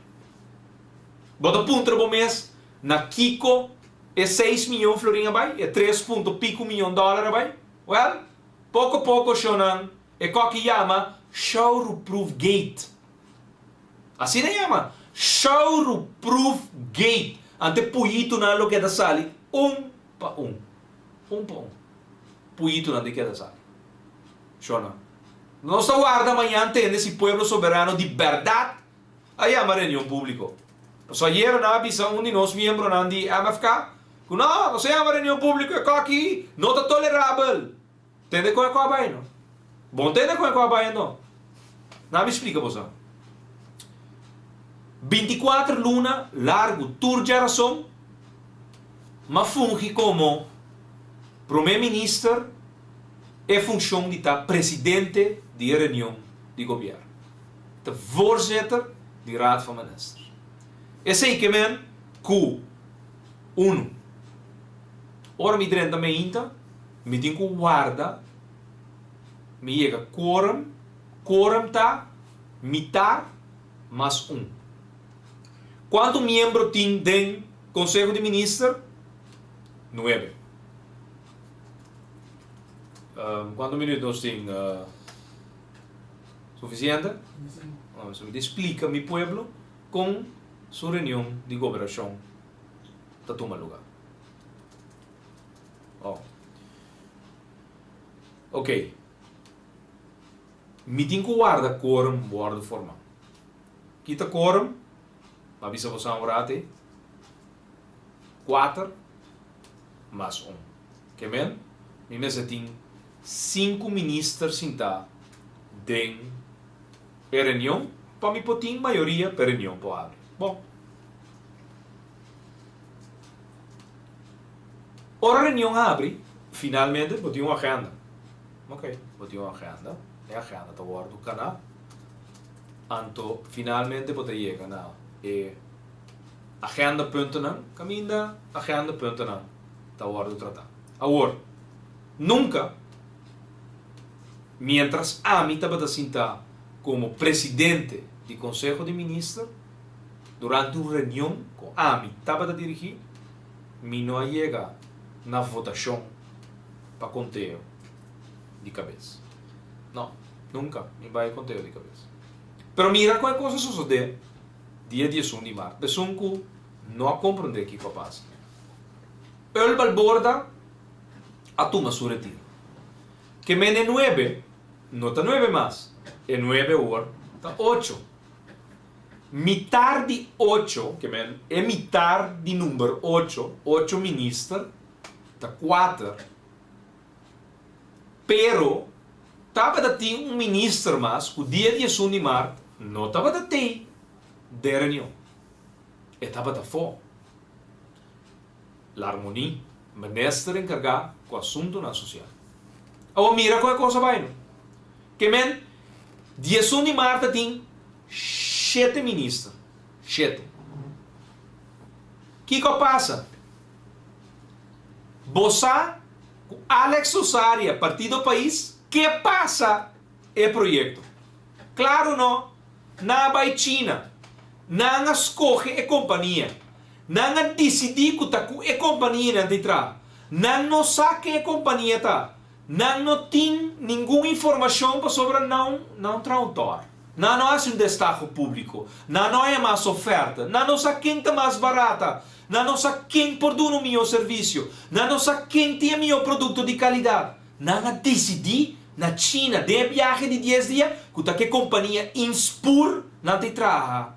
D: Bo ta puntra bo mes na kiko e seis miyon florin a bai, e tres punto pico miyon dòler a bai? Wèl, poko poko shownan e kòki yama Showroproof Gate. Asina e yama, Showroproof Gate. Ante puyitunan lo keda sali un pa un. Un pa un. Puyitunan di keda sali. Shownan. Nos ta warda mañan tende si Pueblo Soberano di bèrdat a yama reunion públiko. Pasobra ayera nan a bisa un di nos miembronan di MFK ku no, nos a yama reunion públiko e kòki no ta tolerabel. Tende kon e kò a bai no? Bon tende kon e kò a bai anto? Nan mi splika boso. 24 luna largu tur djarason m'a fungi komo Prome Minister e funshon di ta presidente di e reunion di gobièrnu. Ta voorzitter di Raad van Ministers. Esei ke men ku unu ora mi drenta meinta mi tin ku warda mi yega quorum, quorum ta mitar mas un. Kuantu miembro tin den Konseho di Minister? Nuebe. Kuantu minuut nos tin? Sufisiente? So mi ta splika mi pueblo kon su reunion di goberashon ta tuma luga. Oh. Ok. Mi tin ku warda quorum wòrdu formá. Kita quorum? Mi a bisa boso un rato ei. Kuater mas un. Ke men, mi mester tin sinku minister sintá den e reunion pa mi por tin mayoria pa e reunion por habri. Bon. Ora reunion habri, finalmente bo tin un agenda. Ok, bo tin un agenda. E agenda ta wòrdu kaná. Anto finalmente bo ta yega na e agendapuntonan kaminda agendapuntonan ta wòrdu tratá. Awor, nunka miéntras ami tabata sintá komo presidente di Konseho di Minister, durante un reunion ku ami tabata dirigí, mi no a yega na votashon pa konteo di kabes. No, nunka mi bai konteo di kabes. Pero mira kon e kos a sosodé. Dia 11 di mart, esun ku no a komprondé kiko a pasa. Earl Balborda a tuma su retiro. Ke men e nuebe no ta nuebe mas, e nuebe awor ta ocho. Mitar di ocho, ke men e mitar di number ocho, ocho minister, ta kuater. Pero tabata tin un minister mas ku dia 11 di mart no tabata tei den reunion. E tabata afó. Larmonie, minister enkargá ku asuntunan sosial. Awor mira kon e kos a bai no. Ke men, 11 di mart ta tin shete minister. Shete. Kiko a pasa? Bo sa ku Alex Osaria, Partido Pais, ke pasa e proyekto? Klaru no, nan a bai China, nan a skohe e kompania, nan a disidí ku ta ku e kompania nan ta traha. Nan no sa ken e kompania ta. Nan no tin ningun informashon pasobra nan no traha un tòr. Nan no hasi un destaho públiko. Nan no haña mas oferta. Nan no sa ken ta mas barata. Nan no sa ken por duna un mihó servisio. Nan no sa ken tin e mihó produkto di kalidat. Nan a disidí na China den e biahe di dies dia ku ta ku e kompania Inspur nan ta i traha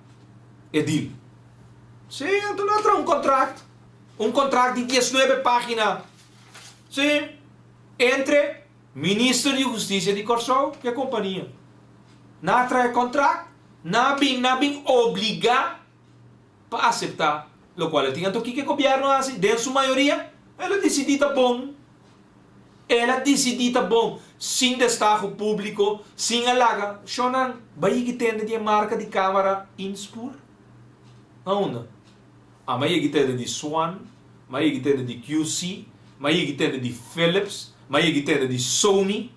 D: e deal. Sí, anto nan a traha un kontrakt. Un kontrakt di diesnuebe página. Sí, entre Minister di Hustisia di Kòrsou ku e kompania. Nan a traha e kontrakt, nan a bin, nan a bin obligá pa aseptá lokual e tin. Anto kiko e gobièrnu a hasi? Den su mayoria, el a disidí ta bon. El a disidí ta bon, sin destaho públiko, sin a laga shonnan bai yigi tende di e marka di kámara Inspur. Na unda? A m'a yegi tende di Swan, m'a yegi tende di QC, m'a yegi tende di Philips, m'a yegi tende di Sony.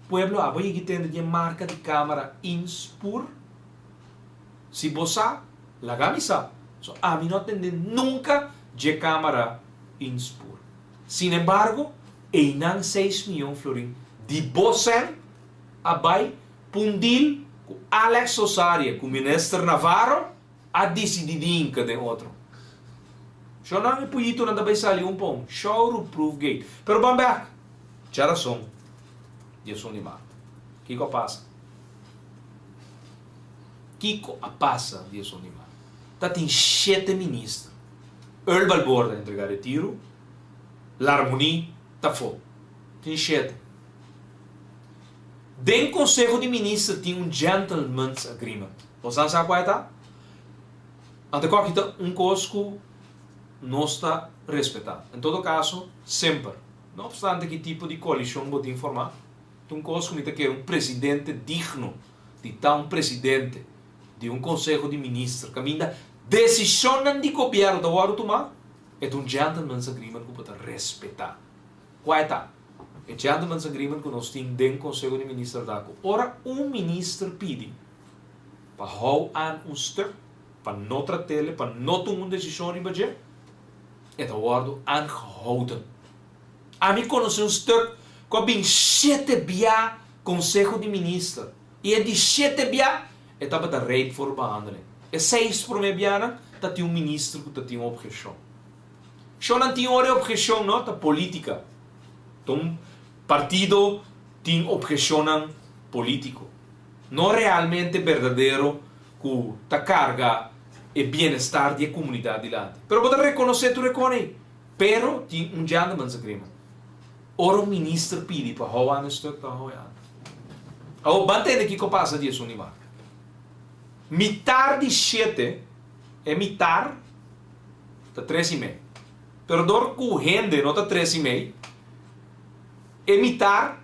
D: Pueblo, abo yegi tende di e marka di kámara Inspur? Si bo sa, laga mi sa. So ami no a tende nunka dje kámara Inspur. Sin embargo, einan seis miyon florin di bo sèn a bai pa un deal ku Alex Osaria ku Minister Navarro a disidí di hinka den otro. Shownan e puyitonan ta bai sali un pa un. Showru proof gate. Pero ban bèk. Djarason di esun di mart. Kiko a pasa? Kiko a pasa di esun di mart? Ta tin shete minister. Earl Balborda a entrega retiro. Larmonie ta fo. Tin shete. Den Conseho di Minister tin un gentleman's agreement. Bosan sa kua e ta? Anto kòki ta un kos ku nos ta respetá. En todo kaso, semper, no opstante ki tipo di koalishon bo tin formá, ta un kos ku mi ta kere un presidente digno di ta un presidente di un Conseho di Minister kaminda desishonnan di gobièrnu ta wòrdu tumá, e ta un gentleman's agreement ku bo ta respetá. Kua e ta? E gentleman's agreement ku nos tin den Conseho di Minister ta ku ora un minister pidi pa hou aan un stuk, pa no trat'ele, pa no tuma un desishon riba dje, e ta wòrdu aangehouden. Ami konosé un stuk ku a bin shete bia Conseho di Minister i e di shete bia e tabata rijp voor behandeling. E seis promé bianan ta tin un minister ku ta tin un obheshon. Shonnan tin ora e obheshon no ta politica. Ta un partido tin obheshonnan politico. No realmente berdadero cu ta carga e bienestar di e comunidad dilanti. Pero bo ta reconoce tur e con ey. Pero tin un gentleman's agreement. Ora un minister pidi pa hou aan e stuk ta hou e aan. Awor ban tende kico pasa di esun di marca. Mitar di shete e mitar. Ta tres i mei. Pero dor ku hende no ta tres i mei, e mitar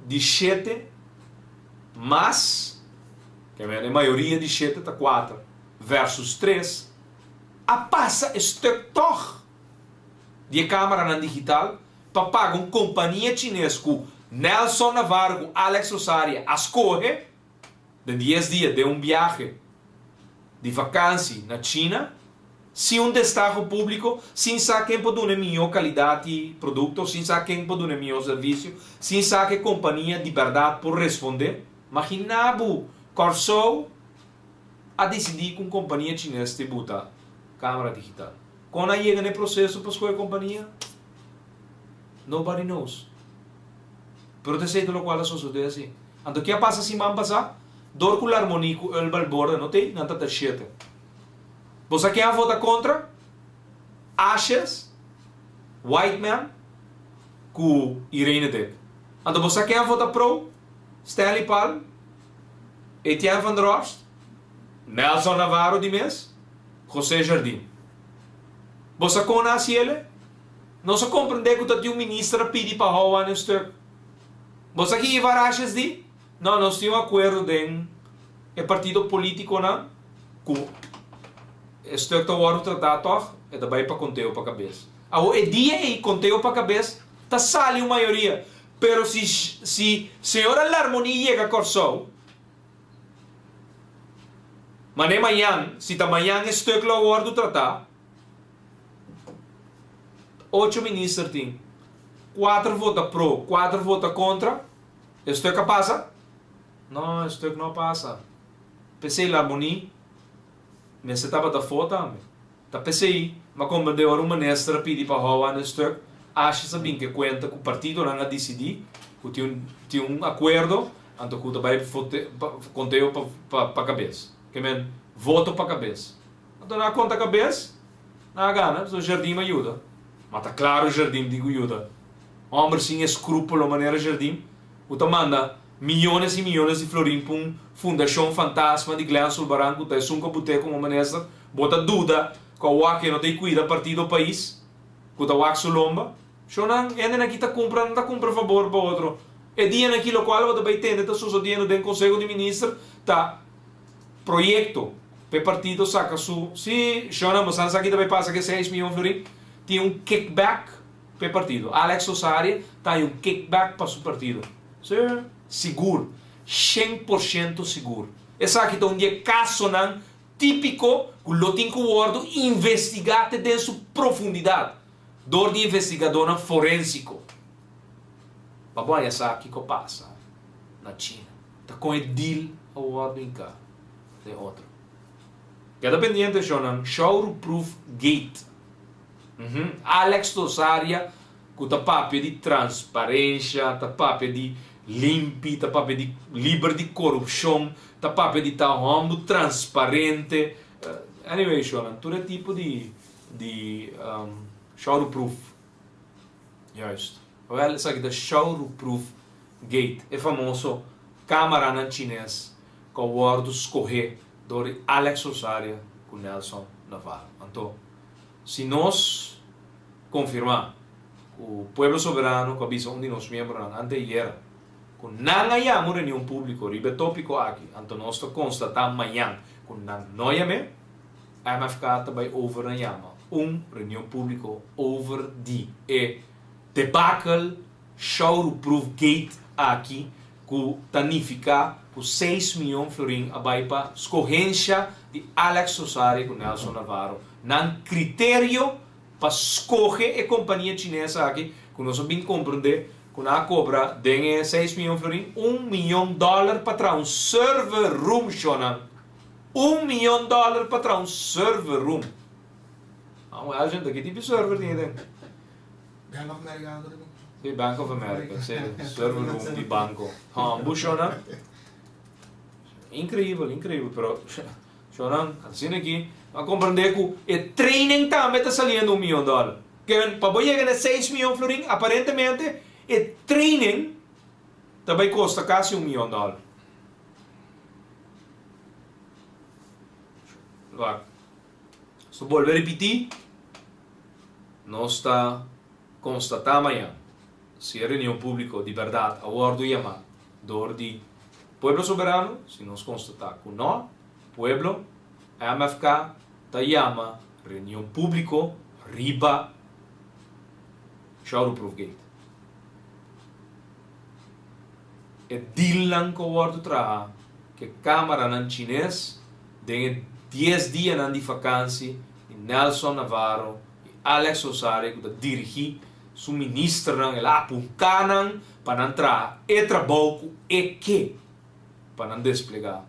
D: di shete mas, ke men e mayoria di shete ta kuater versus tres, a pasa e stuk tòg di e kameranan digital pa paga un kompania chines ku Nelson Navarro ku Alex Rosaria a skohe. Den dies dia den un biahe di vakansi na China, sin un destaho públiko, sin sa ken por duna e mihó kalidat di produkto, sin sa ken por duna e mihó servisio, sin sa ke kompania di bèrdat por respondé. Maginá bo, Kòrsou a disidí ku un kompania chines te buta kámara digital. Kon a yega na e proseso pa skohe kompania? Nobody knows. Pero ta esei ta lokual a sosodé asi. Anto ke a pasa siman pasá? Dor ku Larmonie ku Earl Balborda no t'ei, nan ta ta shete. Bo sa ken a vota kontra? Ashes, Whiteman ku Irene Dick. Anto bo sa ken a vota pro? Stanley Palm, Etienne van der Horst, Nelson Navarro di mes, José Jardim. Bo sa kon a hasi ele? Nos a komprendé ku ta tin un minister a pidi pa hou aan e stuk. Bo sa ki Ivar Asjes di? No, nos tin un akuerdo den e partido politikonan ku e stuk ta wòrdu tratá tòg, e ta bai pa konteo pa kabes. Awor e dia ei konteo pa kabes ta sali un mayoria, pero si si señora Larmonie yega Kòrsou, manera mañan, si ta mañan e stuk lo wòrdu tratá. Ocho minister tin. Kuater vota pro, kuater vota kontra. E stuk a pasa? No, e stuk no a pasa. P'esei Larmonie mester tabata afó tambe. Ta p'esei m'a komprendé ora un minister a pidi pa hou aan e stuk, Asjes a bin ke kuenta ku partidonan a disidí ku tin un tin un akuerdo anto ku ta bai konteo pa pa kabes. Ke men, voto pa kabes. Anto nan a konta kabes, nan a gana, pasobra Jardim a yuda. Ma ta klaro Jardim tin ku yuda. Hòmber sin eskrúpulo manera Jardim, ku ta manda miyones i miyones di florin pa un fundashon fantasma di Glenn Sulbaran ku ta esun ku a but'é komo minister, bo ta duda ku a wak e no ta i kuida partido pais ku ta wak su lomba? Shownan, hendenan aki ta kumpra, nan ta kumpra fabor pa otro. E dianan aki lokual bo ta bai tende ta sosodiendo den Konseho di Minister ta proyekto pa e partido saka su, si, shownan bo sa esaki ta bai pasa ku e seis miyon florin, tin un kickback pa e partido. Alex Osaria ta haña un kickback pa su partido. Sí, sigur, 100% sigur. Esaki ta un di e kasonan típiko ku lo tin ku wòrdu investigá te den su profundidat dor di investigadónan forénsiko. Pa bo haña sa kiko pasa na China, ta kon e deal a wòrdu hinká den otro. Keda pendiente shownan Showruproof Gate. Alex Rosaria ku ta papia di transparensha, ta papia di limpi, ta papia di liber di korupshon, ta papia di ta hòmber transparente. Anyway shownan, tur e tipo di di showruproof. Juist. Wèl esaki ta showruproof gate, e famoso kamaranan chines ku a wòrdu skohé dor di Alex Rosaria ku Nelson Navarro. Anto. Si nos konfirmá ku Pueblo Soberano ku a bisa un di nos miembronan anteayera ku nan a yama un reunion públiko riba e tópiko aki, anto nos ta konstatá mañan ku nan no yam'é, MFK ta bai over na yama un reunion públiko over di e debakel Showroomproof Gate aki ku ta nifiká ku seis mion florin a bai pa skohensha di Alex Rosario ku Nelson Navarro. Nan kriterio pa skohe e kompania chines aki ku nos a bin komprendé ku nan a kobra den e seis mion florin un mion dòler pa traha un server room shownan. Un mion dòler pa traha un server room. Awor Elgin ta ki tipo di server tin aden?
E: Bank of America algo di
D: Sí, Bank of America, sí, server room di banco. Ha, bushona. Increíbel, increíbel, pero shonan, asina aki, a comprende cu e training tambe ta saliendo un miyon dollar. Ke pa bo yega na 6 miyon florin, aparentemente e training ta bay costa casi un miyon dollar. Wak. So bolbe ripiti. Nos ta konstatá mañan si e reunion públiko di bèrdat a wòrdu yamá dor di Pueblo Soberano. Si nos konstatá ku nò, pueblo, MFK ta yama reunion públiko riba Showroomproofgate. E dealnan ku a wòrdu traha ku e kámaranan chines den e dies dianan di fakansi di Nelson Navarro i Alex Rosario ku ta dirigí su ministernan, el a apuntá nan pa nan traha e trabou ku e ke pa nan desplegá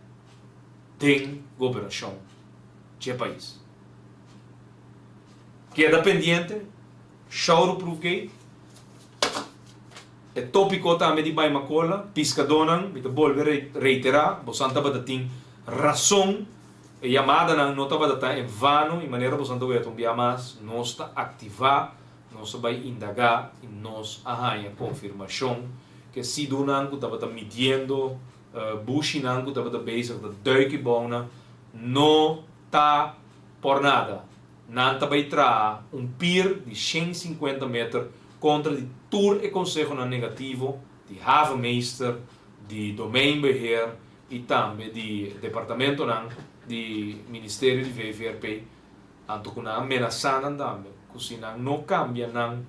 D: den gobernashon dje pais. Keda pendiente, Showroomproofgate, e tópiko tambe di Baimakola, piskadónan, mi ta bolbe reiterá, bosan tabata tin rason. E yamadanan no tabata ta en vano i manera boso ta weta un bia mas, nos ta aktivá, nos a bai indagá i nos a haña konfirmashon ku e sidunan ku tabata midiendo bushinan ku tabata bezig ta duik i bounan no ta por nada. Nan ta bai traha un pir di 150 meter kontra di tur e konsehonan negativo di havenmeester, di domeinbeheer i tambe di departamentonan di Ministerio di VVRP, anto ku nan a menasá nan tambe ku si nan no kambia nan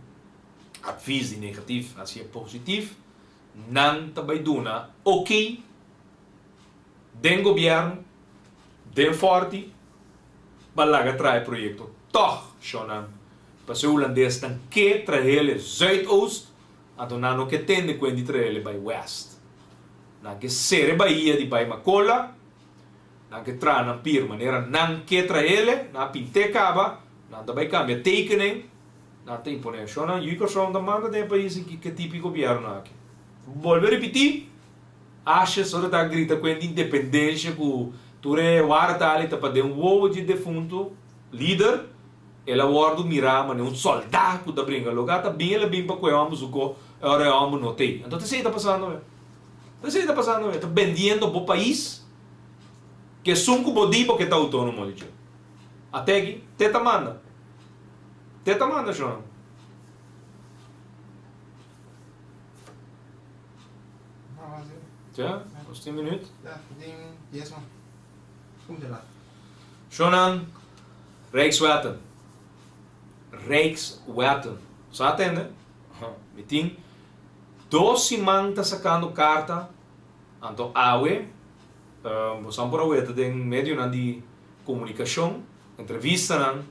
D: advis di negatif hacia positif, nan ta bai duna oké den gobièrnu, den Fòrti, pa laga traha e proyekto tòg, shownan. Pasobra e hulandesnan ke trahele Zuidoost, anto nan no ke tende ku e di trahele bai West. Nan ke sera e bahia di bai Makola, nan ke traha nan pir manera nan ke trahele, nan a pint'é kaba, nan ta bai kambia tekening, nan ta imponé. Shonnan, yu Kòrsou ta manda den e pais aki ke tipo di gobièrnu aki. Bolbe ripití, Ashes ora ta grita ku e di independensha ku tur e warta ali ta pa den wowo dje defuntu lider, El a wòrdu mirá manera un sòldá ku ta bringa. Loke ta bin, el a bin pa ku e hòmber su ko, e ora e hòmber no t'ei. Anto ta esei ta pasando awe. Ta esei ta pasando awe. Ta bendiendo bo pais ku esun ku bo di bo ke ta outónomo di dje. Ate aki, te ta manda. Te ta manda, shonnan. Ja, nos tin minuut.
E: Ja, tin dies man. Kom te laat.
D: Shonnan, Rijkswetten. Rijkswetten. Sa tende? Mi tin dos siman ta sakando karta, anto awe, bosan por a weta den medionan di komunikashon, entrevistanan,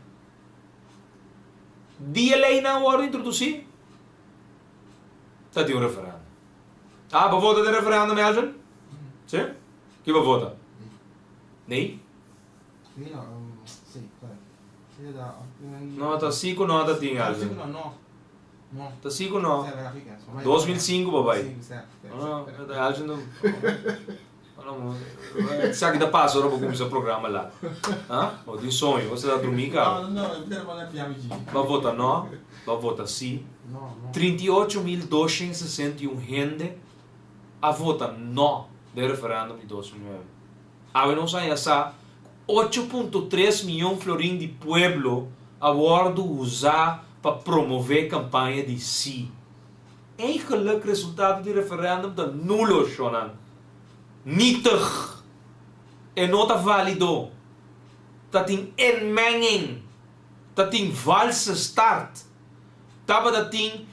D: di e leinan a wòrdu introdusí, ta tin un referèndum. Ah, bo vota den referèndum, Elgin? Sí? Ki bo vota? Nee? No, ta si ku no ta tin algu. Ta si ku no. 2005 bo bai. No, algu no. Esaki ta pasa ora bo kuminsá programa lat. Ha? Bo tin soño, bo ta drumí kaba. Bo a vota no, bo a vota si. 38.261 hende a vota no den referendum di 2009. Awe nos haña sa ku ocho punto tres miyon florin di pueblo a wòrdu usá pa promové kampaña di sí. Eigenlik resultado di referèndum ta nulo, shonnan. Nietig. E no ta válido. Ta tin inmenging. Ta tin valse start. Tabata tin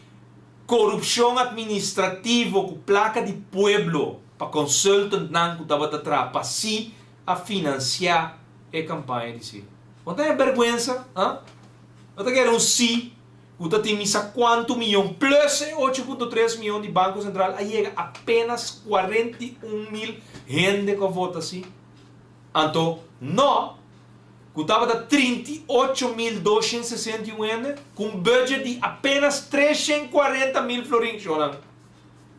D: korupshon atministrativo ku plaka di pueblo. Pa consultantnan cu tabata traha pa si a financia e campaña di si. Bo ta haña berguensa, ha? Bo ta kere un si cu ta tin mi sa cuanto miyon plus e 8.3 miyon di Banco Central a yega apenas 41 mil hende cu a vota si. Anto no cu tabata 38.261 hende cu un budget di apenas 340 mil florin, shonan.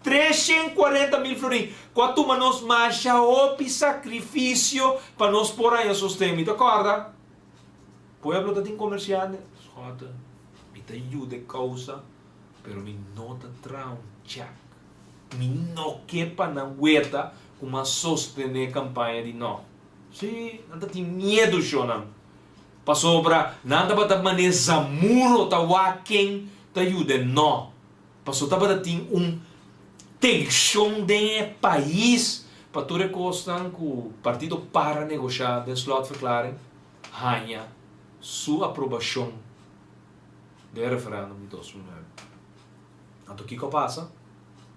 D: 340 mil florin ku a tuma nos masha hopi sakrifisio pa nos por haña sosten. Mi ta kòrda, pueblo ta tin komersiante, Schotten, mi ta yuda e kousa, pero mi no ta traha un chèk. Mi no ke pa nan weta ku mi a sostené kampaña di nò. Sí, nan ta tin miedu shonnan, pasobra nan tabata manera zamuro ta wak ken ta yuda e nò. Paso tabata tin un tenshon den e pais pa tur e kosnan ku partido par a negoshá den slotverklaring haña su aprobashon den e referendum di 2009. Anto kiko a pasa?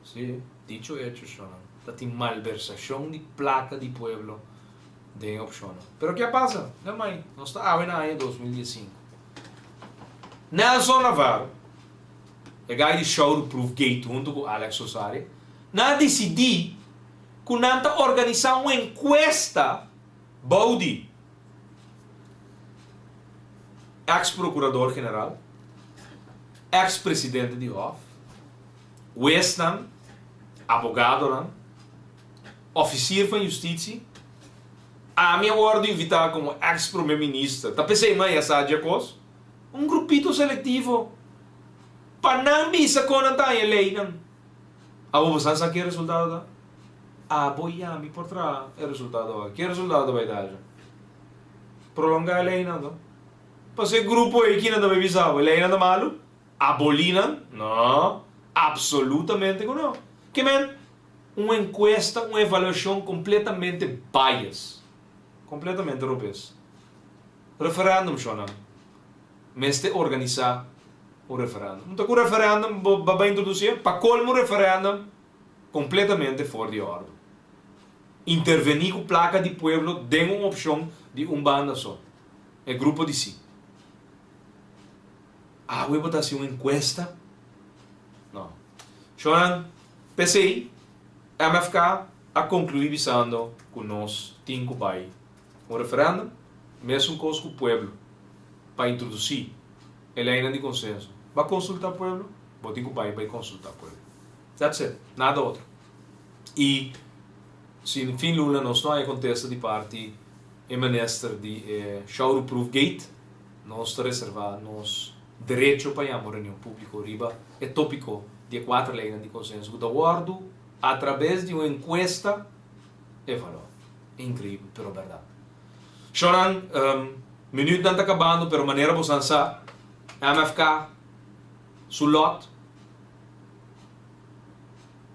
D: Si, dicho hecho shonnan, ta tin malversashon di plaka di pueblo den e opshonnan. Pero ke a pasa? Nemai, nos ta awe na aña 2015. Nelson Navarro. E guy di Showroomproof Gate hunto cu Alex Rosaria, nan a dicidi cu nan ta organisa un encuesta bou di ex Procurador General, ex Presidente di Hof, huesnan, abogadonan, Officier van Justitie. Ami a wordo invita como ex Prome Minister, ta pesey mi a yasa dje cos. Un grupito selectivo pa nan bisa kon nan ta haña leynan. Abo bo sa sa ke resultado ta? Abo i ami por traha e resultado aki. Ke resultado ta bai ta haja? Prolonga e leynan to. Pasobra e grupo ei kinan ta bai bisa abo? E leynan ta malu? Abolí nan? No, absolutamente ku no. Ke men? Un enkuesta, un evaluashon kompletamente bias. Kompletamente robes. Referendum shonnan. Mester organisa un referendum. Ta ku referendum bo ba bai introdusi? Pa kolmo referendum kompletamente for di ordu. Interveni ku plaka di pueblo den un opshon di un banda so. E grupo di si. Awe bo ta hasi un enkuesta? No. Shonnan, p'esei MFK a konkluí bisando ku nos tin ku bai un referèndum, mesun kos ku pueblo, pa introdusí e leinan di konsenso. Ba konsultá pueblo? Bo tin ku bai bai konsultá pueblo. That's it. Nada otro. I si fin luna nos no haña kontesta di parti e minister di e Shouruproof Gate, nos ta reservá nos derecho pa yama un reunion públiko riba e tópiko di e kuater leinan di konsenso ku ta wòrdu atrabes di un enkuesta evaluá. Inkreibel, pero bèrdat. Shornan, minütnan ta kabando, pero manera bosan sa, MFK su lòt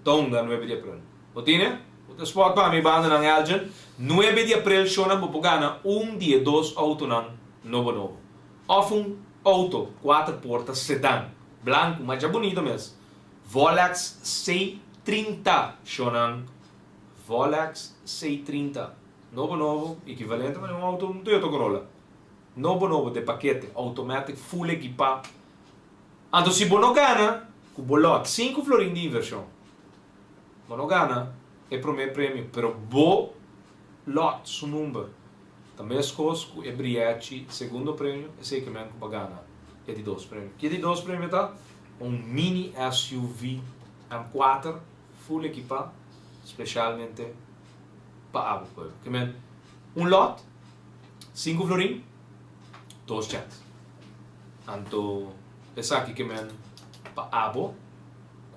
D: ta hunga nuebe di aprel. Bo tine? Bo ta spòt pa mi bandanan Elgin. Nuebe di aprel shornan bo por gana un di e dos outonan nobo nobo. Òf un outo kuater porta sedan, blanku, masha bunito mes, Volex C 30 shornan. Volex C 30 nobo nobo, ekivalente pa un outo un Toyota Corolla. Nobo nobo de pakete, automatic, full ekipá. Anto si bo no gana ku bo lòt sinku florin di invershon, bo no gana e promé premio, pero bo lòt su number ta meskos ku e brièchi segundo premio, esei ke men ku bo a gana e di dos premio. Ki e di dos premio ta? Un mini SUV M kuater full ekipá spesialmente pa abo pueblo. Ke men un lòt, sinku florin, dos chèns. Anto esaki ke men pa abo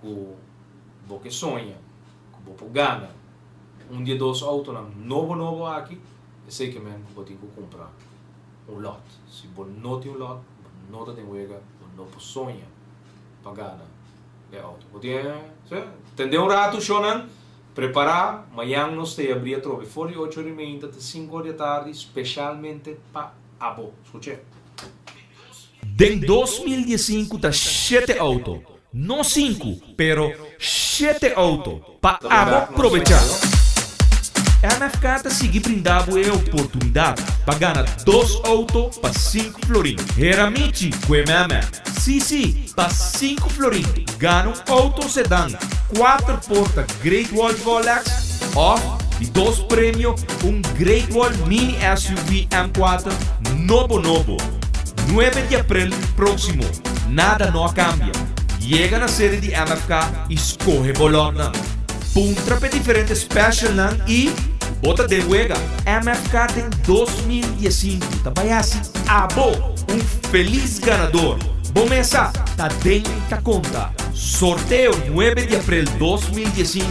D: ku bo ke soña ku bo por gana un di e dos outonan nobo nobo aki, esei ke men ku bo tin ku kumpra un lòt. Si bo no tin un lòt, bo no ta den wega, bo no por soña pa gana e outo. Bo tin e, tende un ratu shownan, prepará, mañan nos ta yabrí atrobe for di ocho ora y meinta te sinku ora di atardi speshalmente pa abo. Skuch'é.
A: Den 2015 ta shete auto, no sinku, pero shete auto pa abo probechá. MFK ta sigui brinda bo e oportunidat pa gana dos auto pa sinku florin. Hera Michi ku e meme. Sí, sí, pa sinku florin gana un auto sedan kuater porta Great Wall Volex òf di dos premio un Great Wall Mini SUV M4 nobo nobo. Nuebe di aprel próksimo. Nada no a kambia. Yega na sede di MFK i skohe bo lòtnan. Puntra p'e diferente specialnan i bo ta den wega. MFK den 2015 ta bai hasi abo un felis ganador. Bo mesa ta den ta konta. Sorteo nuebe di aprel 2015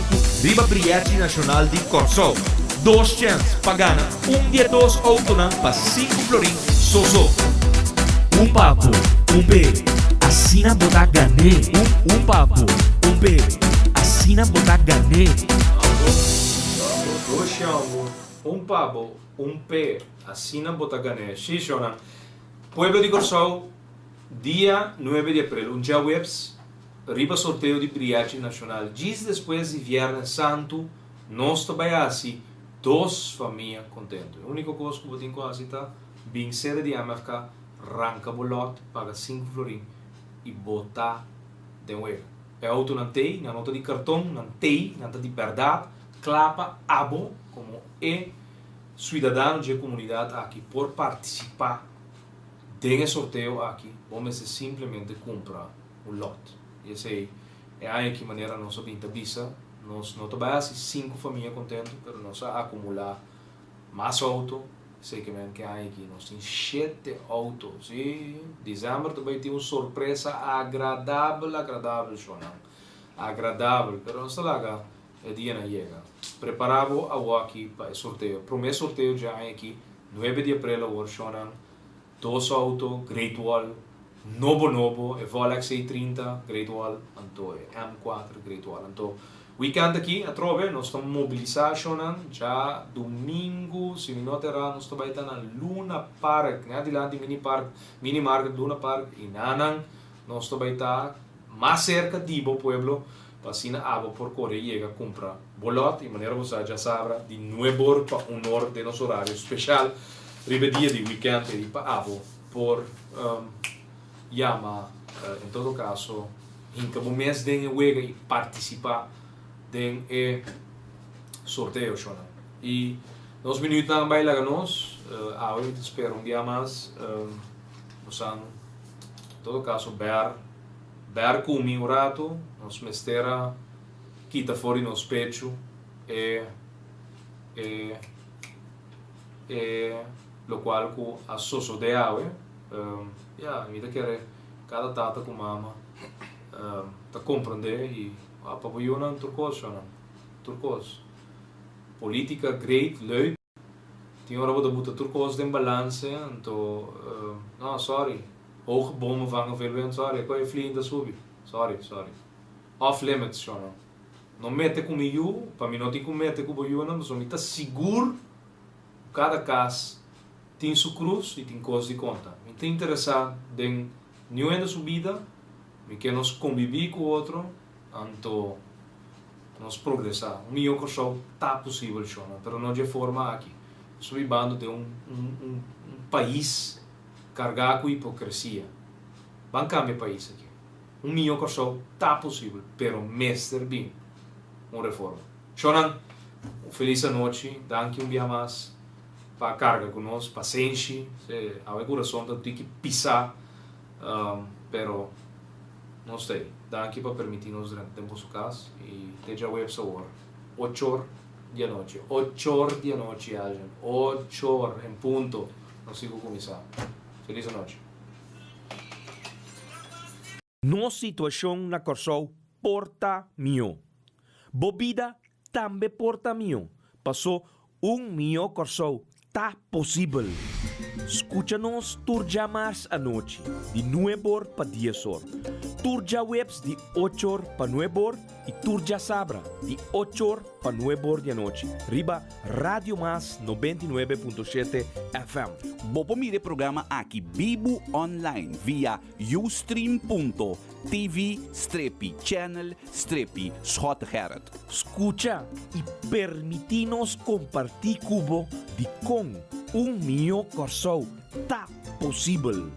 A: riba Brièchi Nashonal di Kòrsou. Dos chèns pa gana un di e dos outonan pa sinku florin so so. Un pa bo, un p'e, asina bo ta gan'é. Un un pa bo, un p'e, asina bo ta gan'é.
D: Dos shòmbu, un pa bo, un p'e, asina bo ta gan'é. Sí, shònan. Pueblo di Kòrsou, dia nuebe di aprel, un djaweps, riba sorteo di Brièchi Nashonal, djis despues di Vièrnè Santu, Nos ta bai hasi dos famia kontentu. E úniko kos ku bo tin ku hasi ta bin sede di MFK, ranka bo lòt, paga sinku florin i bo ta den wega. E outonan t'ei, nan no ta di karton, nan t'ei, nan ta di bèrdat, kla pa abo komo e suidadano dje komunidat aki por partisipá den e sorteo aki, bo mester simplemente kumpra un lòt. I esei e aña aki manera nos a bin ta bisa. Nos no ta bai hasi sinku famia kontentu, pero nos a akumulá mas outo. Esei ke men ke aña aki nos tin shete outo. Sí, desèmber ta bai tin un sorpresa agradabel, agradabel, shownan. Agradabel, pero nos ta laga e dianan yega. Prepará bo awoki pa e sorteo. Promé sorteo dje aña aki, nuebe di aprel awor, shownan. Dos auto Great Wall nobo nobo, e Volex A 30 Great Wall anto e M 4 Great Wall. Anto weekend aki atrobe nos ta mobilisa shownan djadumingu si mi no ta era nos ta bai ta na Luna Park net dilanti mini park mini market Luna Park y nanan nos ta bai ta mas cerca di bo pueblo pa asina abo por core yega cumpra bo lot y manera bo sa djasabra di nuebor pa unor den nos horario special riba e dia di weekend ey pa abo por. yama en todo kaso hinka bo mes den e wega i partisipá den e sorteo shonnan. I nos minuutnan a bai laga nos, awe mi ta spera un bia mas bosan en todo kaso bèr bèr ku mi un ratu, nos mester a kita for di nos pechu e e e lokual ku a sosodé awe. Ya, mi ta kere kada tata ku mama ta komprendé i pa bo yunan tur kos shonnan, tur kos. Politica great, leuk, tin ora bo ta buta tur kos den balanse, anto no, sorry, hoge bomen vangen veel wind, sorry, e koe vliegend ta subi, sorry, sorry. Off limits shonnan. No mete ku mi yu, pa mi no tin ku mete ku bo yunan, pasobra mi ta sigur ku kada kas tin su krus i tin kos di konta. Mi ta interesá den niun hende su bida, mi ke nos kombibí ku otro, anto nos progresá. Un mihó Kòrsou ta posibel, shona, pero no dje forma aki. Nos ta bibando den un un un pais kargá ku hipokresia. Ban kambia e pais aki. Un mihó Kòrsou ta posibel, pero mester bin un reforma. Shonnan, un felis anochi. Danki un bia mas pa karga ku nos. Pasenshi, se awe kurason ta tiki pisá, pero nos ta ei. Danki pa permití nos drenta den boso kas i te djaweps awor, ochor di anochi. Ochor di anochi, Algin. Ochor en punto nos tin ku kuminsá. Felis anochi.
A: Nos situashon na Kòrsou por ta mihó. Bo bida tambe por ta mihó, pasó un mihó Kòrsou ta posibel. Skucha nos tur djamars anochi di nuebor pa diesor, tur djaweps di ochor pa nuebor i tur djasabra di ochor pa nuebor di anochi riba Radio Mas 99.7 FM.
B: Bo por mira e programa aki bibu online via Ustream.tv strepi channel strepi Schottegerrit.
A: Skucha i permití nos kompartí ku bo dikon un mihó Kòrsou ta posibel.